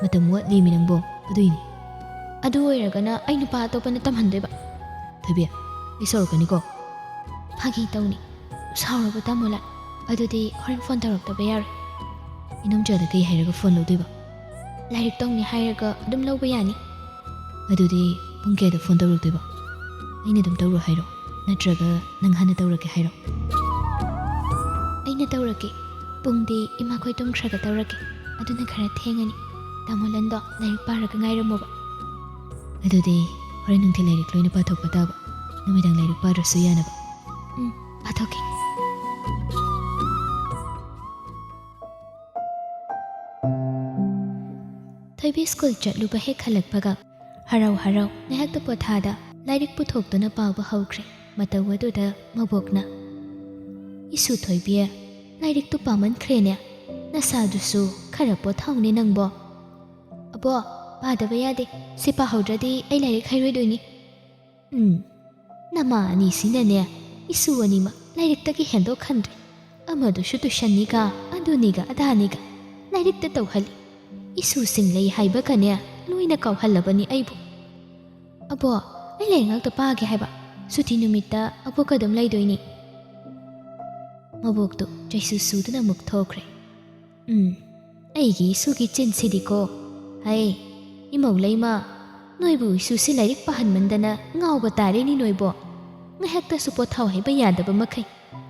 "ꯃꯇꯝ ꯋꯥꯠꯂꯤꯃꯤ ꯅꯪꯕꯣ, ꯑꯗꯨꯏꯅꯤ꯫" "ꯑꯗꯨ ꯑꯣꯏꯔꯒꯅ ꯑꯩ ꯅꯨꯄꯥ ꯑꯇꯣꯞꯄꯅ ꯇꯝꯍꯟꯗꯣꯏꯕ꯫" "ꯊꯣꯏꯕꯤ, ꯑꯩ ꯁꯥꯎꯔꯛꯀꯅꯤꯀꯣ꯫" "ꯐꯥꯒꯤ ꯇꯧꯅꯤ, ꯁꯥꯎꯔꯕ ꯇꯥꯃꯣ ꯂꯟ꯫ ꯑꯗꯨꯗꯤ ꯍꯣꯔꯦꯟ ꯐꯣꯟ ꯇꯧꯔꯛꯇꯕ ꯌꯥꯔꯣꯏ꯫" "ꯏꯅꯣꯝꯆꯥꯗ ꯀꯩ ꯍꯥꯏꯔꯒ ꯐꯣꯟ ꯂꯧꯗꯣꯏꯕ?" "ꯂꯥꯏꯔꯤꯛ ꯇꯧꯅꯤ ꯍꯥꯏꯔꯒ ꯑꯗꯨꯝ ꯂꯧꯕ ꯌꯥꯅꯤ꯫" "ꯑꯗꯨꯗꯤ ꯄꯨꯡ ꯀꯌꯥꯗ ꯐꯣꯟ ꯇꯧꯔꯛꯇꯣꯏꯕ? ꯑꯩꯅ ꯑꯗꯨꯝ ꯇꯧꯔꯣ ꯍꯥꯏꯔꯣ, ꯅꯠꯇ꯭ꯔꯒ ꯅꯪ ꯍꯥꯟꯅ ꯇꯧꯔꯛꯀꯦ ꯍꯥꯏꯔꯣ?" "ꯑꯩꯅ ꯇꯧꯔꯛꯀꯦ꯫ ꯄꯨꯡꯗꯤ ꯏꯃꯥꯈꯣꯏ ꯇꯨꯝꯈ꯭ꯔꯒ ꯇꯧꯔꯛꯀꯦ꯫ ꯑꯗꯨꯅ ꯈꯔ ꯊꯦꯡꯉꯅꯤ꯫ ꯇꯥꯃꯣ ꯂꯟꯗꯣ ꯂꯥꯏꯔꯤꯛ ꯄꯥꯔꯒ ꯉꯥꯏꯔꯝꯃꯣꯕ꯫" "ꯑꯗꯨꯗꯤ ꯍꯣꯔꯦꯟ ꯅꯨꯡꯊꯤꯜ ꯂꯥꯏꯔꯤꯛ ꯂꯣꯏꯅ ꯄꯥꯊꯣꯛꯄ ꯇꯥꯕ, ꯅꯨꯃꯤꯗꯥꯡ ꯂꯥꯏꯔꯤꯛ ꯄꯥꯗ꯭ꯔꯁꯨ ꯌꯥꯅꯕ꯫" "ꯎꯝ, ꯄꯥꯊꯣꯛꯀꯦ꯫" ꯊꯣꯏꯕꯤ ꯁ꯭ꯀꯨꯜ ꯆꯠꯂꯨꯕ ꯍꯦꯛ ꯍꯜꯂꯛꯄꯒ ꯍꯔꯥꯎ ꯍꯔꯥꯎ ꯉꯥꯏꯍꯥꯛꯇ ꯄꯣꯊꯥꯗ ꯂꯥꯏꯔꯤꯛ ꯄꯨꯊꯣꯛꯇꯨꯅ ꯄꯥꯕ ꯍꯧꯈ꯭ꯔꯦ꯫ ꯃꯇꯧ ꯑꯗꯨꯗ ꯃꯕꯣꯛꯅ, "ꯏꯁꯨ ꯊꯣꯏꯕꯤ, ꯂꯥꯏꯔꯤꯛꯇꯨ ꯄꯥꯃꯟꯈ꯭ꯔꯦꯅꯦ, ꯅꯁꯥꯗꯨꯁꯨ ꯈꯔ ꯄꯣꯊꯥꯎꯅꯦ ꯅꯪꯕꯣ꯫" "ꯑꯕꯣ, ꯄꯥꯗꯕ ꯌꯥꯗꯦ, ꯁꯤ ꯄꯥꯍꯧꯗ꯭ꯔꯗꯤ ꯑꯩ ꯂꯥꯏꯔꯤꯛ ꯍꯩꯔꯣꯏꯗꯣꯏꯅꯤ꯫" "ꯎꯝ, ꯅꯃꯥ ꯑꯅꯤꯁꯤꯅꯅꯦ, ꯏꯁꯨ ꯑꯅꯤꯃꯛ ꯂꯥꯏꯔꯤꯛꯇꯒꯤ ꯍꯦꯟꯗꯣꯛꯍꯟꯗ꯭ꯔꯦ꯫ ꯑꯃꯗꯨꯁꯨ ꯇꯨꯏꯁꯟꯅꯤꯒ, ꯑꯗꯨꯅꯤꯒ, ꯑꯗꯥꯅꯤꯒ ꯂꯥꯏꯔꯤꯛꯇ ꯇꯧꯍꯜꯂꯤ꯫ ꯏꯁꯨꯁꯤꯡ ꯂꯩ ꯍꯥꯏꯕꯒꯅꯦ, ꯂꯣꯏꯅ ꯀꯥꯎꯍꯜꯂꯕꯅꯤ ꯑꯩꯕꯨ꯫ "ꯑꯕꯣ, ꯑꯩ ꯂꯥꯏꯔꯤꯛ ꯉꯥꯛꯇ ꯄꯥꯒꯦ ꯍꯥꯏꯕ꯫ ꯁꯨꯇꯤ ꯅꯨꯃꯤꯠꯇ ꯑꯕꯣꯛꯀ ꯑꯗꯨꯝ ꯂꯩꯗꯣꯏꯅꯤ꯫" ꯃꯕꯣꯛꯇꯨ ꯆꯩꯁꯨ ꯁꯨꯗꯨꯅ ꯑꯃꯨꯛ ꯊꯣꯛꯈ꯭ꯔꯦ꯫ "ꯎꯝ, ꯑꯩꯒꯤ ꯏꯁꯨꯒꯤ ꯆꯤꯟꯁꯤꯗꯤꯀꯣ꯫ ꯍꯩ, ꯏꯃꯧ ꯂꯩꯃ, ꯅꯣꯏꯕꯨ ꯏꯁꯨꯁꯤ ꯂꯥꯏꯔꯤꯛ ꯄꯥꯍꯟꯃꯟꯗꯅ ꯉꯥꯎꯕ ꯇꯥꯔꯦꯅꯤ ꯅꯣꯏꯕꯣ꯫ ꯉꯥꯏꯍꯥꯛꯇꯁꯨ ꯄꯣꯊꯥꯎ ꯍꯥꯏꯕ ꯌꯥꯗꯕ ꯃꯈꯩ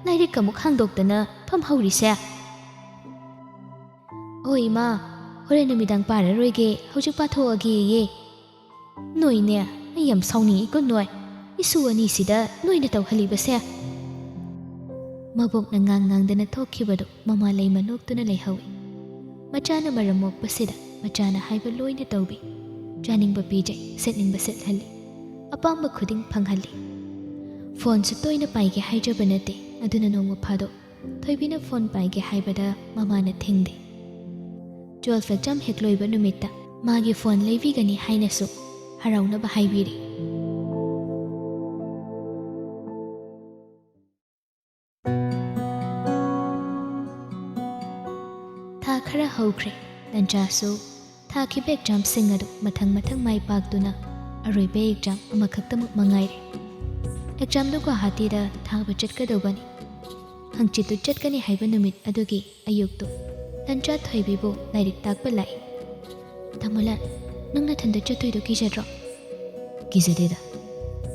ꯂꯥꯏꯔꯤꯛ ꯑꯃꯨꯛ ꯍꯥꯡꯗꯣꯛꯇꯅ ꯐꯝꯍꯧꯔꯤꯁꯦ꯫" "ꯑꯣ ꯏꯃꯥ, ꯍꯣꯔꯦꯟ ꯅꯨꯃꯤꯗꯥꯡ ꯄꯥꯔꯔꯣꯏꯒꯦ, ꯍꯧꯖꯤꯛ ꯄꯥꯊꯣꯛꯑꯒꯦꯌꯦ꯫" "ꯅꯣꯏꯅꯦ, ꯑꯩ ꯌꯥꯝ ꯁꯥꯎꯅꯤꯡꯉꯤꯀꯣ ꯅꯣꯏ꯫ ꯏꯁꯨ ꯑꯅꯤꯁꯤꯗ ꯅꯣꯏꯅ ꯇꯧꯍꯜꯂꯤꯕꯁꯦ꯫" ꯃꯕꯣꯛꯅ ꯉꯥꯡ ꯉꯥꯡꯗꯅ ꯊꯣꯛꯈꯤꯕꯗꯨ ꯃꯃꯥ ꯂꯩꯃ ꯅꯣꯛꯇꯨꯅ ꯂꯩꯍꯧꯏ꯫ ꯃꯆꯥꯅ ꯃꯔꯝ ꯃꯣꯛꯄꯁꯤꯗ ꯃꯆꯥꯅ ꯍꯥꯏꯕ ꯂꯣꯏꯅ ꯇꯧꯕꯤ꯫ ꯆꯥꯅꯤꯡꯕ ꯄꯤꯖꯩ, ꯁꯦꯠꯅꯤꯡꯕ ꯁꯦꯠꯍꯜꯂꯤ, ꯑꯄꯥꯝꯕ ꯈꯨꯗꯤꯡ ꯐꯪꯍꯜꯂꯤ꯫ ꯐꯣꯟꯁꯨ ꯇꯣꯏꯅ ꯄꯥꯏꯒꯦ ꯍꯥꯏꯖꯕ ꯅꯠꯇꯦ, ꯑꯗꯨꯅ ꯅꯣꯡꯃ ꯐꯥꯗꯣꯛ ꯊꯣꯏꯕꯤꯅ ꯐꯣꯟ ꯄꯥꯏꯒꯦ ꯍꯥꯏꯕꯗ ꯃꯃꯥꯅ ꯊꯤꯡꯗꯦ꯫ ꯇꯨꯋꯦꯜꯐ ꯑꯦꯛꯖꯥꯝ ꯍꯦꯛ ꯂꯣꯏꯕ ꯅꯨꯃꯤꯠꯇ ꯃꯥꯒꯤ ꯐꯣꯟ ꯂꯩꯕꯤꯒꯅꯤ ꯍꯥꯏꯅꯁꯨ ꯍꯔꯥꯎꯅꯕ ꯍꯥꯏꯕꯤꯔꯤ꯫ ꯊꯥ ꯈꯔ ꯍꯧꯈ꯭ꯔꯦ꯫ ꯂꯟꯆꯥꯁꯨ ꯊꯥꯈꯤꯕ ꯑꯦꯛꯖꯥꯝꯁꯤꯡ ꯑꯗꯨ ꯃꯊꯪ ꯃꯊꯪ ꯃꯥꯏ ꯄꯥꯛꯇꯨꯅ ꯑꯔꯣꯏꯕ ꯑꯦꯛꯖꯥꯝ ꯑꯃꯈꯛꯇꯃꯛ ꯃꯉꯥꯏꯔꯦ꯫ ꯑꯦꯛꯖꯥꯝꯗꯨ ꯒꯨꯋꯥꯍꯥꯇꯤꯗ ꯊꯥꯕ ꯆꯠꯀꯗꯧꯕꯅꯤ꯫ ꯍꯪꯆꯤꯠꯇꯨ ꯆꯠꯀꯅꯤ ꯍꯥꯏꯕ ꯅꯨꯃꯤꯠ ꯑꯗꯨꯒꯤ ꯑꯌꯨꯛꯇꯨ ꯂꯟꯆꯥ ꯊꯣꯏꯕꯤꯕꯨ ꯂꯥꯏꯔꯤꯛ ꯇꯥꯛꯄ ꯂꯥꯛꯏ꯫ "ꯇꯥꯃꯣꯂꯥꯟ, ꯅꯪ ꯅꯊꯟꯗ ꯆꯠꯇꯣꯏꯗꯣ ꯀꯤꯖꯗ꯭ꯔꯣ?" "ꯀꯤꯖꯗꯦꯗ꯫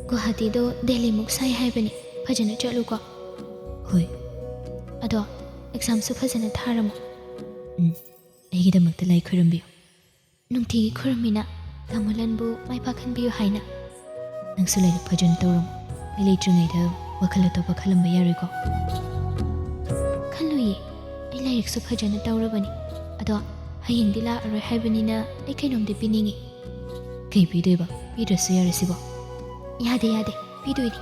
ꯒꯨꯋꯥꯍꯥꯇꯤꯗꯣ ꯗꯦꯜꯂꯤꯃꯨꯛ ꯁꯥꯏ ꯍꯥꯏꯕꯅꯤ, ꯐꯖꯅ ꯆꯠꯂꯨꯀꯣ꯫" "ꯍꯣꯏ꯫" "ꯑꯗꯣ ꯑꯦꯛꯖꯥꯝꯁꯨ ꯐꯖꯅ ꯊꯥꯔꯝꯃꯣ꯫" "ꯎꯝ, ꯑꯩꯒꯤꯗꯃꯛꯇ ꯂꯥꯏ ꯈꯣꯏꯔꯝꯕꯤꯌꯨ꯫" "ꯅꯨꯡꯇꯤꯒꯤ ꯈꯨꯔꯨꯝꯃꯤꯅ ꯇꯥꯃꯣꯂꯥꯟꯕꯨ ꯃꯥꯏ ꯄꯥꯛꯍꯟꯕꯤꯌꯨ ꯍꯥꯏꯅ꯫" "ꯅꯪꯁꯨ ꯂꯥꯏꯔꯤꯛ ꯐꯖꯅ ꯇꯧꯔꯝꯃꯣ꯫ ꯑꯩ ꯂꯩꯇ꯭ꯔꯤꯉꯩꯗ ꯋꯥꯈꯜ ꯑꯇꯣꯞꯄ ꯈꯜꯂꯝꯕ ꯌꯥꯔꯣꯏꯀꯣ꯫" "ꯈꯜꯂꯨꯏꯌꯦ, ꯑꯩ ꯂꯥꯏꯔꯤꯛꯁꯨ ꯐꯖꯅ ꯇꯧꯔꯕꯅꯤ꯫ ꯑꯗꯣ ꯍꯌꯦꯡꯗꯤ ꯂꯥꯛꯑꯔꯣꯏ ꯍꯥꯏꯕꯅꯤꯅ ꯑꯩ ꯀꯩꯅꯣꯝꯗꯤ ꯄꯤꯅꯤꯡꯉꯤ꯫" "ꯀꯩ ꯄꯤꯗꯣꯏꯕ? ꯄꯤꯗ꯭ꯔꯁꯨ ꯌꯥꯔꯦ ꯁꯤꯕꯣ꯫" "ꯌꯥꯗꯦ, ꯌꯥꯗꯦ, ꯄꯤꯗꯣꯏꯅꯤ꯫"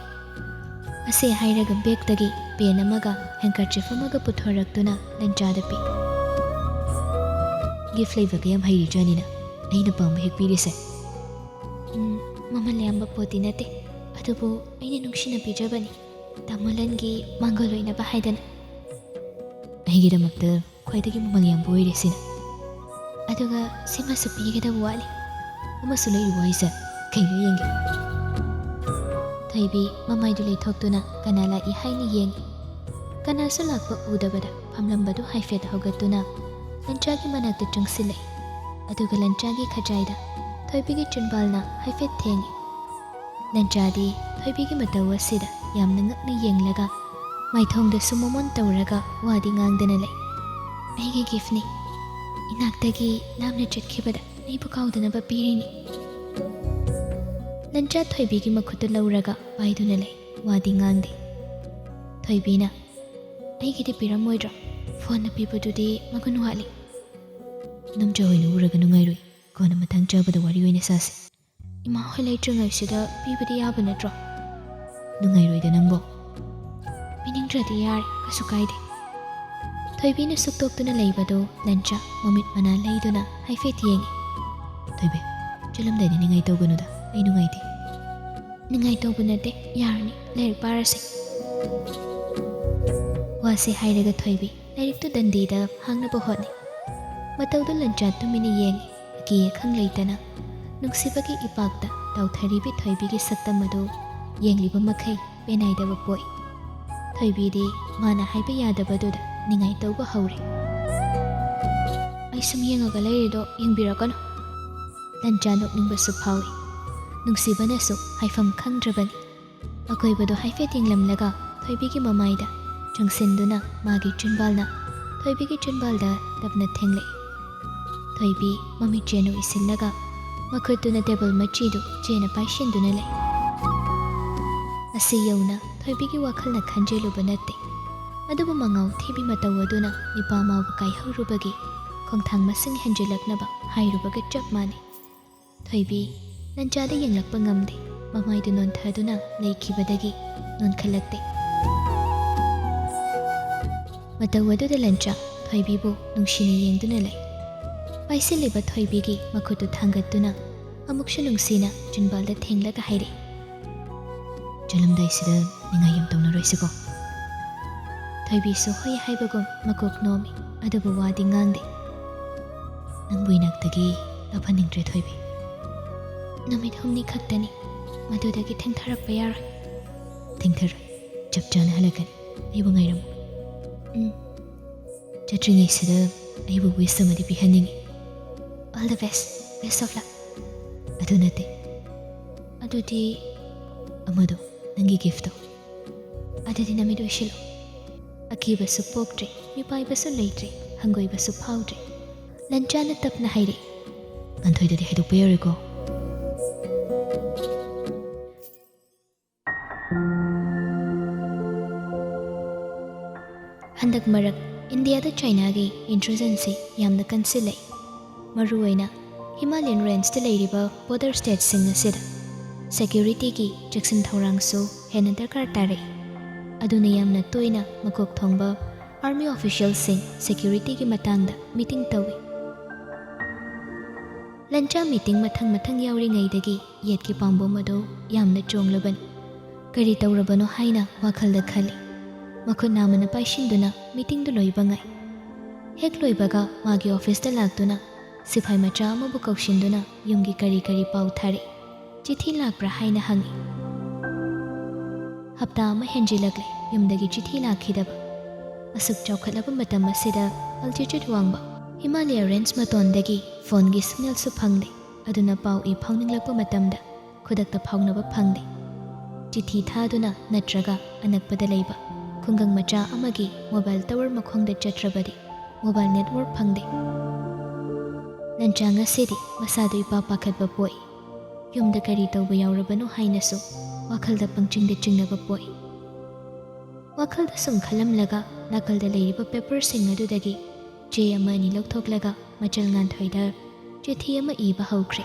ꯑꯁꯤ ꯍꯥꯏꯔꯒ ꯕꯦꯒꯇꯒꯤ ꯄꯦꯟ ꯑꯃꯒ ꯍꯦꯡꯀꯔꯆꯤꯐ ꯑꯃꯒ ꯄꯨꯊꯣꯔꯛꯇꯨꯅ ꯂꯟꯆꯥꯗ ꯄꯤ꯫ "ꯒꯤꯐ ꯂꯩꯕꯒ ꯌꯥꯝ ꯍꯩꯔꯤꯖꯥꯅꯤꯅ, ꯑꯩꯅ ꯄꯥꯝꯕ ꯍꯦꯛ ꯄꯤꯔꯤꯁꯦ꯫" "ꯎꯝ, ꯃꯃꯜ ꯌꯥꯝꯕ ꯄꯣꯠꯇꯤ ꯅꯠꯇꯦ, ꯑꯗꯨꯕꯨ ꯑꯩꯅ ꯅꯨꯡꯁꯤꯅ ꯄꯤꯖꯕꯅꯤ, ꯇꯥꯃꯣꯂꯥꯟꯒꯤ ꯃꯥꯡꯒꯣꯜ ꯑꯣꯏꯅꯕ ꯍꯥꯏꯗꯅ꯫" "ꯑꯩꯒꯤꯗꯃꯛꯇ ꯈ꯭ꯋꯥꯏꯗꯒꯤ ꯃꯃꯜ ꯌꯥꯝꯕ ꯑꯣꯏꯔꯦ ꯁꯤꯅ꯫" "ꯑꯗꯨꯒ ꯁꯤꯃꯁꯨ ꯄꯤꯒꯗꯕ ꯋꯥꯠꯂꯤ꯫" ꯑꯃꯁꯨ ꯂꯩꯔꯤꯕꯣ ꯍꯥꯏꯁꯦ? ꯀꯩꯅꯣ ꯌꯦꯡꯒꯦ꯫ ꯊꯣꯏꯕꯤ ꯃꯃꯥꯏꯗꯨ ꯂꯩꯊꯣꯛꯇꯨꯅ ꯀꯅꯥ ꯂꯥꯛꯏ ꯍꯥꯏꯅ ꯌꯦꯡꯉꯤ꯫ ꯀꯅꯥꯁꯨ ꯂꯥꯛꯄ ꯎꯗꯕꯗ ꯐꯝꯂꯝꯕꯗꯨ ꯍꯥꯏꯐꯦꯠ ꯍꯧꯒꯠꯇꯨꯅ ꯂꯟꯆꯥꯒꯤ ꯃꯅꯥꯛꯇ ꯆꯪꯁꯤꯜꯂꯛꯏ꯫ ꯑꯗꯨꯒ ꯂꯟꯆꯥꯒꯤ ꯈꯖꯥꯏꯗ ꯊꯣꯏꯕꯤꯒꯤ ꯆꯤꯟꯕꯥꯜꯅ ꯍꯥꯏꯐꯦꯠ ꯊꯦꯡꯉꯤ꯫ ꯂꯟꯆꯥꯗꯤ ꯊꯣꯏꯕꯤꯒꯤ ꯃꯇꯧ ꯑꯁꯤꯗ ꯌꯥꯝꯅ ꯉꯛꯅ ꯌꯦꯡꯂꯒ ꯃꯥꯏꯊꯣꯡꯗꯁꯨ ꯃꯣꯃꯣꯟ ꯇꯧꯔꯒ ꯋꯥꯗꯤ ꯉꯥꯡꯗꯅ ꯂꯩ꯫ "ꯑꯩꯒꯤ ꯒꯤꯐꯅꯤ꯫ ꯏꯅꯥꯛꯇꯒꯤ ꯂꯥꯞꯅ ꯆꯠꯈꯤꯕꯗ ꯑꯩꯕꯨ ꯀꯥꯎꯗꯅꯕ ꯄꯤꯔꯤꯅꯤ꯫" ꯂꯟꯆꯥ ꯊꯣꯏꯕꯤꯒꯤ ꯃꯈꯨꯠꯇꯨ ꯂꯧꯔꯒ ꯄꯥꯏꯗꯨꯅ ꯂꯩ꯫ ꯋꯥꯗꯤ ꯉꯥꯡꯗꯦ꯫ ꯊꯣꯏꯕꯤꯅ, "ꯑꯩꯒꯤꯗꯤ ꯄꯤꯔꯝꯃꯣꯏꯗ꯭ꯔꯣ? ꯐꯣꯟꯅ ꯄꯤꯕꯗꯨꯗꯤ ꯃꯒꯨꯟ ꯋꯥꯠꯂꯤ꯫" "ꯅꯝꯖ ꯍꯣꯏꯅ ꯎꯔꯒ ꯅꯨꯡꯉꯥꯏꯔꯣꯏ꯫ ꯀꯣꯟꯅ ꯃꯇꯥꯡ ꯆꯥꯕꯗ ꯋꯥꯔꯤ ꯑꯣꯏꯅ ꯁꯥꯁꯤ꯫ ꯏꯃꯥ ꯍꯣꯏ ꯂꯩꯇ꯭ꯔꯤꯉꯩꯁꯤꯗ ꯄꯤꯕꯗꯤ ꯌꯥꯕ ꯅꯠꯇ꯭ꯔꯣ?" "ꯅꯨꯡꯉꯥꯏꯔꯣꯏꯗ ꯅꯪꯕꯣ꯫" "ꯄꯤꯅꯤꯡꯗ꯭ꯔꯗꯤ ꯌꯥꯔꯦ, ꯀꯩꯁꯨ ꯀꯥꯏꯗꯦ꯫" ꯊꯣꯏꯕꯤꯅ ꯁꯨꯛꯇꯣꯛꯇꯨꯅ ꯂꯩꯕꯗꯨ ꯂꯟꯆꯥ ꯃꯃꯤꯠ ꯃꯅꯥ ꯂꯩꯗꯨꯅ ꯍꯥꯏꯐꯦꯠ ꯌꯦꯡꯉꯤ꯫ "ꯊꯣꯏꯕꯤ, ꯆꯠꯂꯝꯗꯥꯏꯗ ꯅꯤꯡꯉꯥꯏ ꯇꯧꯒꯅꯨꯗ, ꯑꯩ ꯅꯨꯡꯉꯥꯏꯇꯦ꯫" "ꯅꯤꯡꯉꯥꯏ ꯇꯧꯕ ꯅꯠꯇꯦ, ꯌꯥꯔꯅꯤ, ꯂꯥꯏꯔꯤꯛ ꯄꯥꯔꯁꯤ꯫" ꯋꯥꯁꯦ ꯍꯥꯏꯔꯒ ꯊꯣꯏꯕꯤ ꯂꯥꯏꯔꯤꯛꯇꯨ ꯗꯟꯗꯤꯗ ꯍꯥꯡꯅꯕ ꯍꯣꯠꯅꯩ꯫ ꯃꯇꯧꯗꯨ ꯂꯟꯆꯥ ꯇꯨꯃꯤꯟꯅ ꯌꯦꯡꯉꯤ꯫ ꯑꯀꯤ ꯑꯈꯪ ꯂꯩꯇꯅ ꯅꯨꯡꯁꯤꯕꯒꯤ ꯏꯄꯥꯛꯇ ꯇꯥꯎꯊꯔꯤꯕꯤ ꯊꯣꯏꯕꯤꯒꯤ ꯁꯛꯇꯝ ꯑꯗꯨ ꯌꯦꯡꯂꯤꯕ ꯃꯈꯩ ꯄꯦꯟꯅꯥꯏꯗꯕ ꯄꯣꯛꯏ꯫ ꯊꯣꯏꯕꯤꯗꯤ ꯃꯥꯅ ꯍꯥꯏꯕ ꯌꯥꯗꯕꯗꯨꯗ ꯅꯤꯡꯉꯥꯏ ꯇꯧꯕ ꯍꯧꯔꯦ꯫ "ꯑꯩ ꯁꯨꯝ ꯌꯦꯡꯉꯒ ꯂꯩꯔꯤꯗꯣ ꯌꯦꯡꯕꯤꯔꯛꯀꯅꯨ꯫" ꯂꯟꯆꯥ ꯅꯣꯛꯅꯤꯡꯕꯁꯨ ꯐꯥꯎꯏ꯫ ꯅꯨꯡꯁꯤꯕꯅꯁꯨ ꯍꯥꯏꯐꯝ ꯈꯪꯗ꯭ꯔꯕꯅꯤ꯫ ꯑꯀꯣꯏꯕꯗꯨ ꯍꯥꯏꯐꯦꯠ ꯌꯦꯡꯂꯝꯂꯒ ꯊꯣꯏꯕꯤꯒꯤ ꯃꯃꯥꯏꯗ ꯆꯪꯁꯤꯟꯗꯨꯅ ꯃꯥꯒꯤ ꯆꯤꯟꯕꯥꯜꯅ ꯊꯣꯏꯕꯤꯒꯤ ꯆꯤꯟꯕꯥꯜꯗ ꯇꯞꯅ ꯊꯦꯡꯂꯛꯏ꯫ ꯊꯣꯏꯕꯤ ꯃꯃꯤꯠ ꯆꯦꯅ ꯎꯏꯁꯤꯜꯂꯒ ꯃꯈꯨꯠꯇꯨꯅ ꯇꯦꯕꯜ ꯃꯆꯤꯗꯨ ꯆꯦꯅ ꯄꯥꯏꯁꯤꯟꯗꯨꯅ ꯂꯩ꯫ ꯑꯁꯤ ꯌꯧꯅ ꯊꯣꯏꯕꯤꯒꯤ ꯋꯥꯈꯜꯅ ꯈꯟꯖꯤꯜꯂꯨꯕ ꯅꯠꯇꯦ꯫ ꯑꯗꯨꯕꯨ ꯃꯉꯥꯎ ꯊꯤꯕꯤ ꯃꯇꯧ ꯑꯗꯨꯅ ꯅꯤꯄꯥ ꯃꯥꯎꯕ ꯀꯥꯏꯍꯧꯔꯨꯕꯒꯤ ꯈꯣꯡꯊꯥꯡ ꯃꯁꯤꯡ ꯍꯦꯟꯖꯤꯜꯂꯛꯅꯕ ꯍꯥꯏꯔꯨꯕꯒ ꯆꯞ ꯃꯥꯟꯅꯩ꯫ ꯊꯣꯏꯕꯤ ꯂꯟꯆꯥꯗ ꯌꯦꯡꯂꯛꯄ ꯉꯝꯗꯦ꯫ ꯃꯃꯥꯏꯗꯨ ꯅꯣꯟꯊꯗꯨꯅ ꯂꯩꯈꯤꯕꯗꯒꯤ ꯅꯣꯟꯈꯠꯂꯛꯇꯦ꯫ ꯃꯇꯧ ꯑꯗꯨꯗ ꯂꯟꯆꯥ ꯊꯣꯏꯕꯤꯕꯨ ꯅꯨꯡꯁꯤꯅ ꯌꯦꯡꯗꯨꯅ ꯂꯩ꯫ ꯄꯥꯏꯁꯤꯜꯂꯤꯕ ꯊꯣꯏꯕꯤꯒꯤ ꯃꯈꯨꯠꯇꯨ ꯊꯥꯡꯒꯠꯇꯨꯅ ꯑꯃꯨꯛꯁꯨ ꯅꯨꯡꯁꯤꯅ ꯆꯤꯟꯕꯥꯜꯗ ꯊꯦꯡꯂꯒ ꯍꯥꯏꯔꯛꯏ, "ꯆꯠꯂꯝꯗꯥꯏꯁꯤꯗ ꯅꯤꯡꯉꯥꯏ ꯌꯥꯝ ꯇꯧꯅꯔꯣꯏꯁꯤꯀꯣ?" ꯊꯣꯏꯕꯤꯁꯨ ꯍꯣꯏ ꯍꯥꯏꯕꯒꯨꯝ ꯃꯀꯣꯛ ꯅꯣꯝꯃꯤ, ꯑꯗꯨꯕꯨ ꯋꯥꯗꯤ ꯉꯥꯡꯗꯦ꯫ "ꯅꯪꯕꯨ ꯏꯅꯥꯛꯇꯒꯤ ꯂꯥꯞꯍꯟꯅꯤꯡꯗ꯭ꯔꯦ ꯊꯣꯏꯕꯤ꯫ ꯅꯨꯃꯤꯠ ꯍꯨꯝꯅꯤ ꯈꯛꯇꯅꯤ, ꯃꯗꯨꯗꯒꯤ ꯊꯦꯡꯊꯔꯛꯄ ꯌꯥꯔꯣꯏ꯫ ꯊꯦꯡꯊꯔꯣꯏ, ꯆꯞ ꯆꯥꯅ ꯍꯜꯂꯛꯀꯅꯤ꯫ ꯑꯩꯕꯨ ꯉꯥꯏꯔꯝꯃꯨ꯫ ꯎꯝ꯫ ꯆꯠꯇ꯭ꯔꯤꯉꯩꯁꯤꯗ ꯑꯩꯕꯨ wish ꯑꯃꯗꯤ ꯄꯤꯍꯟꯅꯤꯡꯉꯤ꯫ All the best, best of luck꯫ ꯑꯗꯨ ꯅꯠꯇꯦ꯫ ꯑꯗꯨꯗꯤ ꯑꯃꯗꯣ, ꯅꯪꯒꯤ giftꯇꯣ꯫ ꯑꯗꯨꯗꯤ ꯅꯃꯤꯠ ꯑꯣꯏꯁꯤꯜꯂꯣ꯫ ꯑꯀꯤꯕꯁꯨ ꯄꯣꯛꯇ꯭ꯔꯦ, ꯃꯤꯄꯥꯏꯕꯁꯨ ꯂꯩꯇ꯭ꯔꯦ, ꯍꯪꯒꯣꯏꯕꯁꯨ ꯐꯥꯎꯗ꯭ꯔꯦ꯫ ꯂꯟꯆꯥꯅ ꯇꯞꯅ ꯍꯥꯏꯔꯛꯏ꯫ ꯉꯟꯊꯣꯏꯗꯗꯤ ꯍꯥꯏꯗꯣꯛꯄ ꯌꯥꯔꯣꯏꯀꯣ꯫ ꯍꯟꯗꯛ ꯃꯔꯛ ꯏꯟꯗꯤꯌꯥꯗ ꯆꯥꯏꯅꯥꯒꯤ intrusionꯁꯤ ꯌꯥꯝꯅ ꯀꯟꯁꯤꯜꯂꯛꯏ꯫ ꯃꯔꯨꯑꯣꯏꯅ ꯍꯤꯃꯥꯂꯌꯟ ꯔꯦꯟꯖꯇ ꯂꯩꯔꯤꯕ border stateꯁꯤꯡ ꯑꯁꯤꯗ securityꯒꯤ ꯆꯦꯛꯁꯤꯟ ꯊꯧꯔꯥꯡꯁꯨ ꯍꯦꯟꯅ ꯗꯔꯀꯥꯔ ꯇꯥꯔꯛꯏ꯫ ꯑꯗꯨꯅ ꯌꯥꯝꯅ ꯇꯣꯏꯅ ꯃꯀꯣꯛ ꯊꯣꯡꯕ army officialꯁꯤꯡ securityꯒꯤ ꯃꯇꯥꯡꯗ meeting ꯇꯧꯏ꯫ ꯂꯟꯆꯥ meeting ꯃꯊꯪ ꯃꯊꯪ ꯌꯥꯎꯔꯤꯉꯩꯗꯒꯤ ꯌꯦꯠꯀꯤ ꯄꯥꯝꯕꯣꯝ ꯑꯗꯨ ꯌꯥꯝꯅ ꯆꯣꯡꯂꯕꯅꯤ꯫ ꯀꯔꯤ ꯇꯧꯔꯕꯅꯣ ꯍꯥꯏꯅ ꯋꯥꯈꯜꯗ ꯈꯜꯂꯤ꯫ ꯃꯈꯨꯠ ꯅꯥꯝꯃꯅ ꯄꯥꯏꯁꯤꯟꯗꯨꯅ meetingꯗꯨ ꯂꯣꯏꯕ ꯉꯥꯏ꯫ ꯍꯦꯛ ꯂꯣꯏꯕꯒ ꯃꯥꯒꯤ officeꯇ ꯂꯥꯛꯇꯨꯅ ꯁꯤꯐꯥꯏ ꯃꯆꯥ ꯑꯃꯕꯨ ꯀꯧꯁꯤꯟꯗꯨꯅ ꯌꯨꯝꯒꯤ ꯀꯔꯤ ꯀꯔꯤ ꯄꯥꯎ ꯊꯥꯔꯛꯏ꯫ ꯆꯤꯊꯤ ꯂꯥꯛꯄ꯭ꯔꯥ ꯍꯥꯏꯅ ꯍꯪꯉꯤ꯫ ꯍꯞꯇꯥ ꯑꯃ ꯍꯦꯟꯖꯤꯜꯂꯛꯂꯦ ꯌꯨꯝꯗꯒꯤ ꯆꯤꯊꯤ ꯂꯥꯛꯈꯤꯗꯕ꯫ ꯑꯁꯨꯛ ꯆꯥꯎꯈꯠꯂꯕ ꯃꯇꯝ ꯑꯁꯤꯗ altitude ꯋꯥꯡꯕ ꯍꯤꯃꯥꯂꯌ ꯔꯦꯟꯖ ꯃꯇꯣꯟꯗꯒꯤ phoneꯒꯤ signalꯁꯨ ꯐꯪꯗꯦ꯫ ꯑꯗꯨꯅ ꯄꯥꯎ ꯏ ꯐꯥꯎꯅꯤꯡꯂꯛꯄ ꯃꯇꯝꯗ ꯈꯨꯗꯛꯇ ꯐꯥꯎꯅꯕ ꯐꯪꯗꯦ꯫ ꯆꯤꯊꯤ ꯊꯥꯗꯨꯅ ꯅꯠꯇ꯭ꯔꯒ ꯑꯅꯛꯄꯗ ꯂꯩꯕ ꯈꯨꯡꯒꯪ ꯃꯆꯥ ꯑꯃꯒꯤ mobile tower ꯃꯈꯣꯡꯗ ꯆꯠꯇ꯭ꯔꯕꯗꯤ mobile network ꯐꯪꯗꯦ꯫ ꯂꯟꯆꯥ ꯉꯁꯤꯗꯤ ꯃꯁꯥꯗꯨ ꯏꯄꯥ ꯄꯥꯈꯠꯄ ꯄꯣꯛꯏ꯫ ꯌꯨꯝꯗ ꯀꯔꯤ ꯇꯧꯕ ꯌꯥꯎꯔꯕꯅꯣ ꯍꯥꯏꯅꯁꯨ ꯋꯥꯈꯜꯗ ꯄꯪꯆꯤꯡꯗ ꯆꯤꯡꯅꯕ ꯄꯣꯛꯏ꯫ ꯋꯥꯈꯜꯗ ꯁꯨꯝ ꯈꯜꯂꯝꯂꯒ ꯅꯥꯀꯜꯗ ꯂꯩꯔꯤꯕ paperꯁꯤꯡ ꯑꯗꯨꯗꯒꯤ ꯆꯦ ꯑꯃ ꯑꯅꯤ ꯂꯧꯊꯣꯛꯂꯒ ꯃꯆꯜ ꯉꯥꯟꯊꯣꯏꯗ ꯆꯤꯊꯤ ꯑꯃ ꯏꯕ ꯍꯧꯈ꯭ꯔꯦ꯫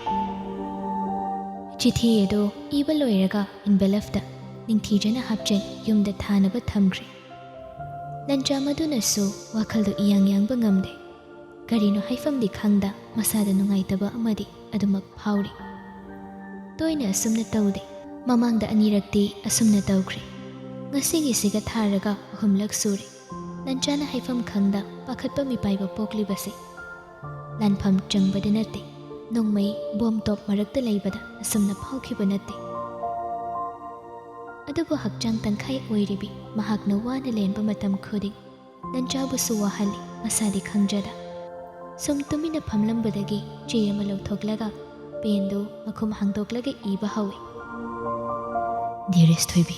ꯆꯤꯊꯤ ꯑꯗꯨ ꯏꯕ ꯂꯣꯏꯔꯒ envelopeꯇ ꯅꯤꯡꯊꯤꯖꯅ ꯍꯥꯞꯆꯤꯟ ꯌꯨꯝꯗ ꯊꯥꯅꯕ ꯊꯝꯈ꯭ꯔꯦ꯫ ꯂꯟꯆꯥ ꯃꯗꯨꯅꯁꯨ ꯋꯥꯈꯜꯗꯨ ꯏꯌꯥꯡ ꯌꯥꯡꯕ ꯉꯝꯗꯦ꯫ ꯀꯔꯤꯅꯣ ꯍꯥꯏꯐꯝꯗꯤ ꯈꯪꯗ ꯃꯁꯥꯗ ꯅꯨꯡꯉꯥꯏꯇꯕ ꯑꯃꯗꯤ ꯑꯗꯨꯃꯛ ꯐꯥꯎꯔꯤ꯫ ꯇꯣꯏꯅ ꯑꯁꯨꯝꯅ ꯇꯧꯗꯦ꯫ ꯃꯃꯥꯡꯗ ꯑꯅꯤꯔꯛꯇꯤ ꯑꯁꯨꯝꯅ ꯇꯧꯈ꯭ꯔꯦ꯫ ꯉꯁꯤꯒꯤꯁꯤꯒ ꯊꯥꯔꯒ ꯑꯍꯨꯝꯂꯛ ꯁꯨꯔꯦ꯫ ꯂꯟꯆꯥꯅ ꯍꯥꯏꯐꯝ ꯈꯪꯗ ꯄꯥꯈꯠꯄ ꯃꯤꯄꯥꯏꯕ ꯄꯣꯛꯂꯤꯕꯁꯦ꯫ ꯂꯥꯟꯐꯝ ꯆꯪꯕꯗ ꯅꯠꯇꯦ, ꯅꯣꯡꯃꯩ ꯕꯣꯝ ꯇꯣꯞ ꯃꯔꯛꯇ ꯂꯩꯕꯗ ꯑꯁꯨꯝꯅ ꯐꯥꯎꯈꯤꯕ ꯅꯠꯇꯦ꯫ ꯑꯗꯨꯕꯨ ꯍꯛꯆꯥꯡ ꯇꯪꯈꯥꯏ ꯑꯣꯏꯔꯤꯕꯤ ꯃꯍꯥꯛꯅ ꯋꯥꯅ ꯂꯦꯟꯕ ꯃꯇꯝ ꯈꯨꯗꯤꯡ ꯅꯟꯆꯥꯕꯨꯁꯨ ꯋꯥꯍꯜꯂꯤ, ꯃꯁꯥꯗꯤ ꯈꯪꯖꯗ꯫ ꯁꯨꯝ ꯇꯨꯃꯤꯟꯅ ꯐꯝꯂꯝꯕꯗꯒꯤ ꯆꯦ ꯑꯃ ꯂꯧꯊꯣꯛꯂꯒ ꯄꯦꯟꯗꯨ ꯃꯈꯨꯝ ꯍꯥꯡꯗꯣꯛꯂꯒ ꯏꯕ ꯍꯧꯏ꯫ ꯗꯤꯌꯔꯦꯁ ꯊꯣꯏꯕꯤ,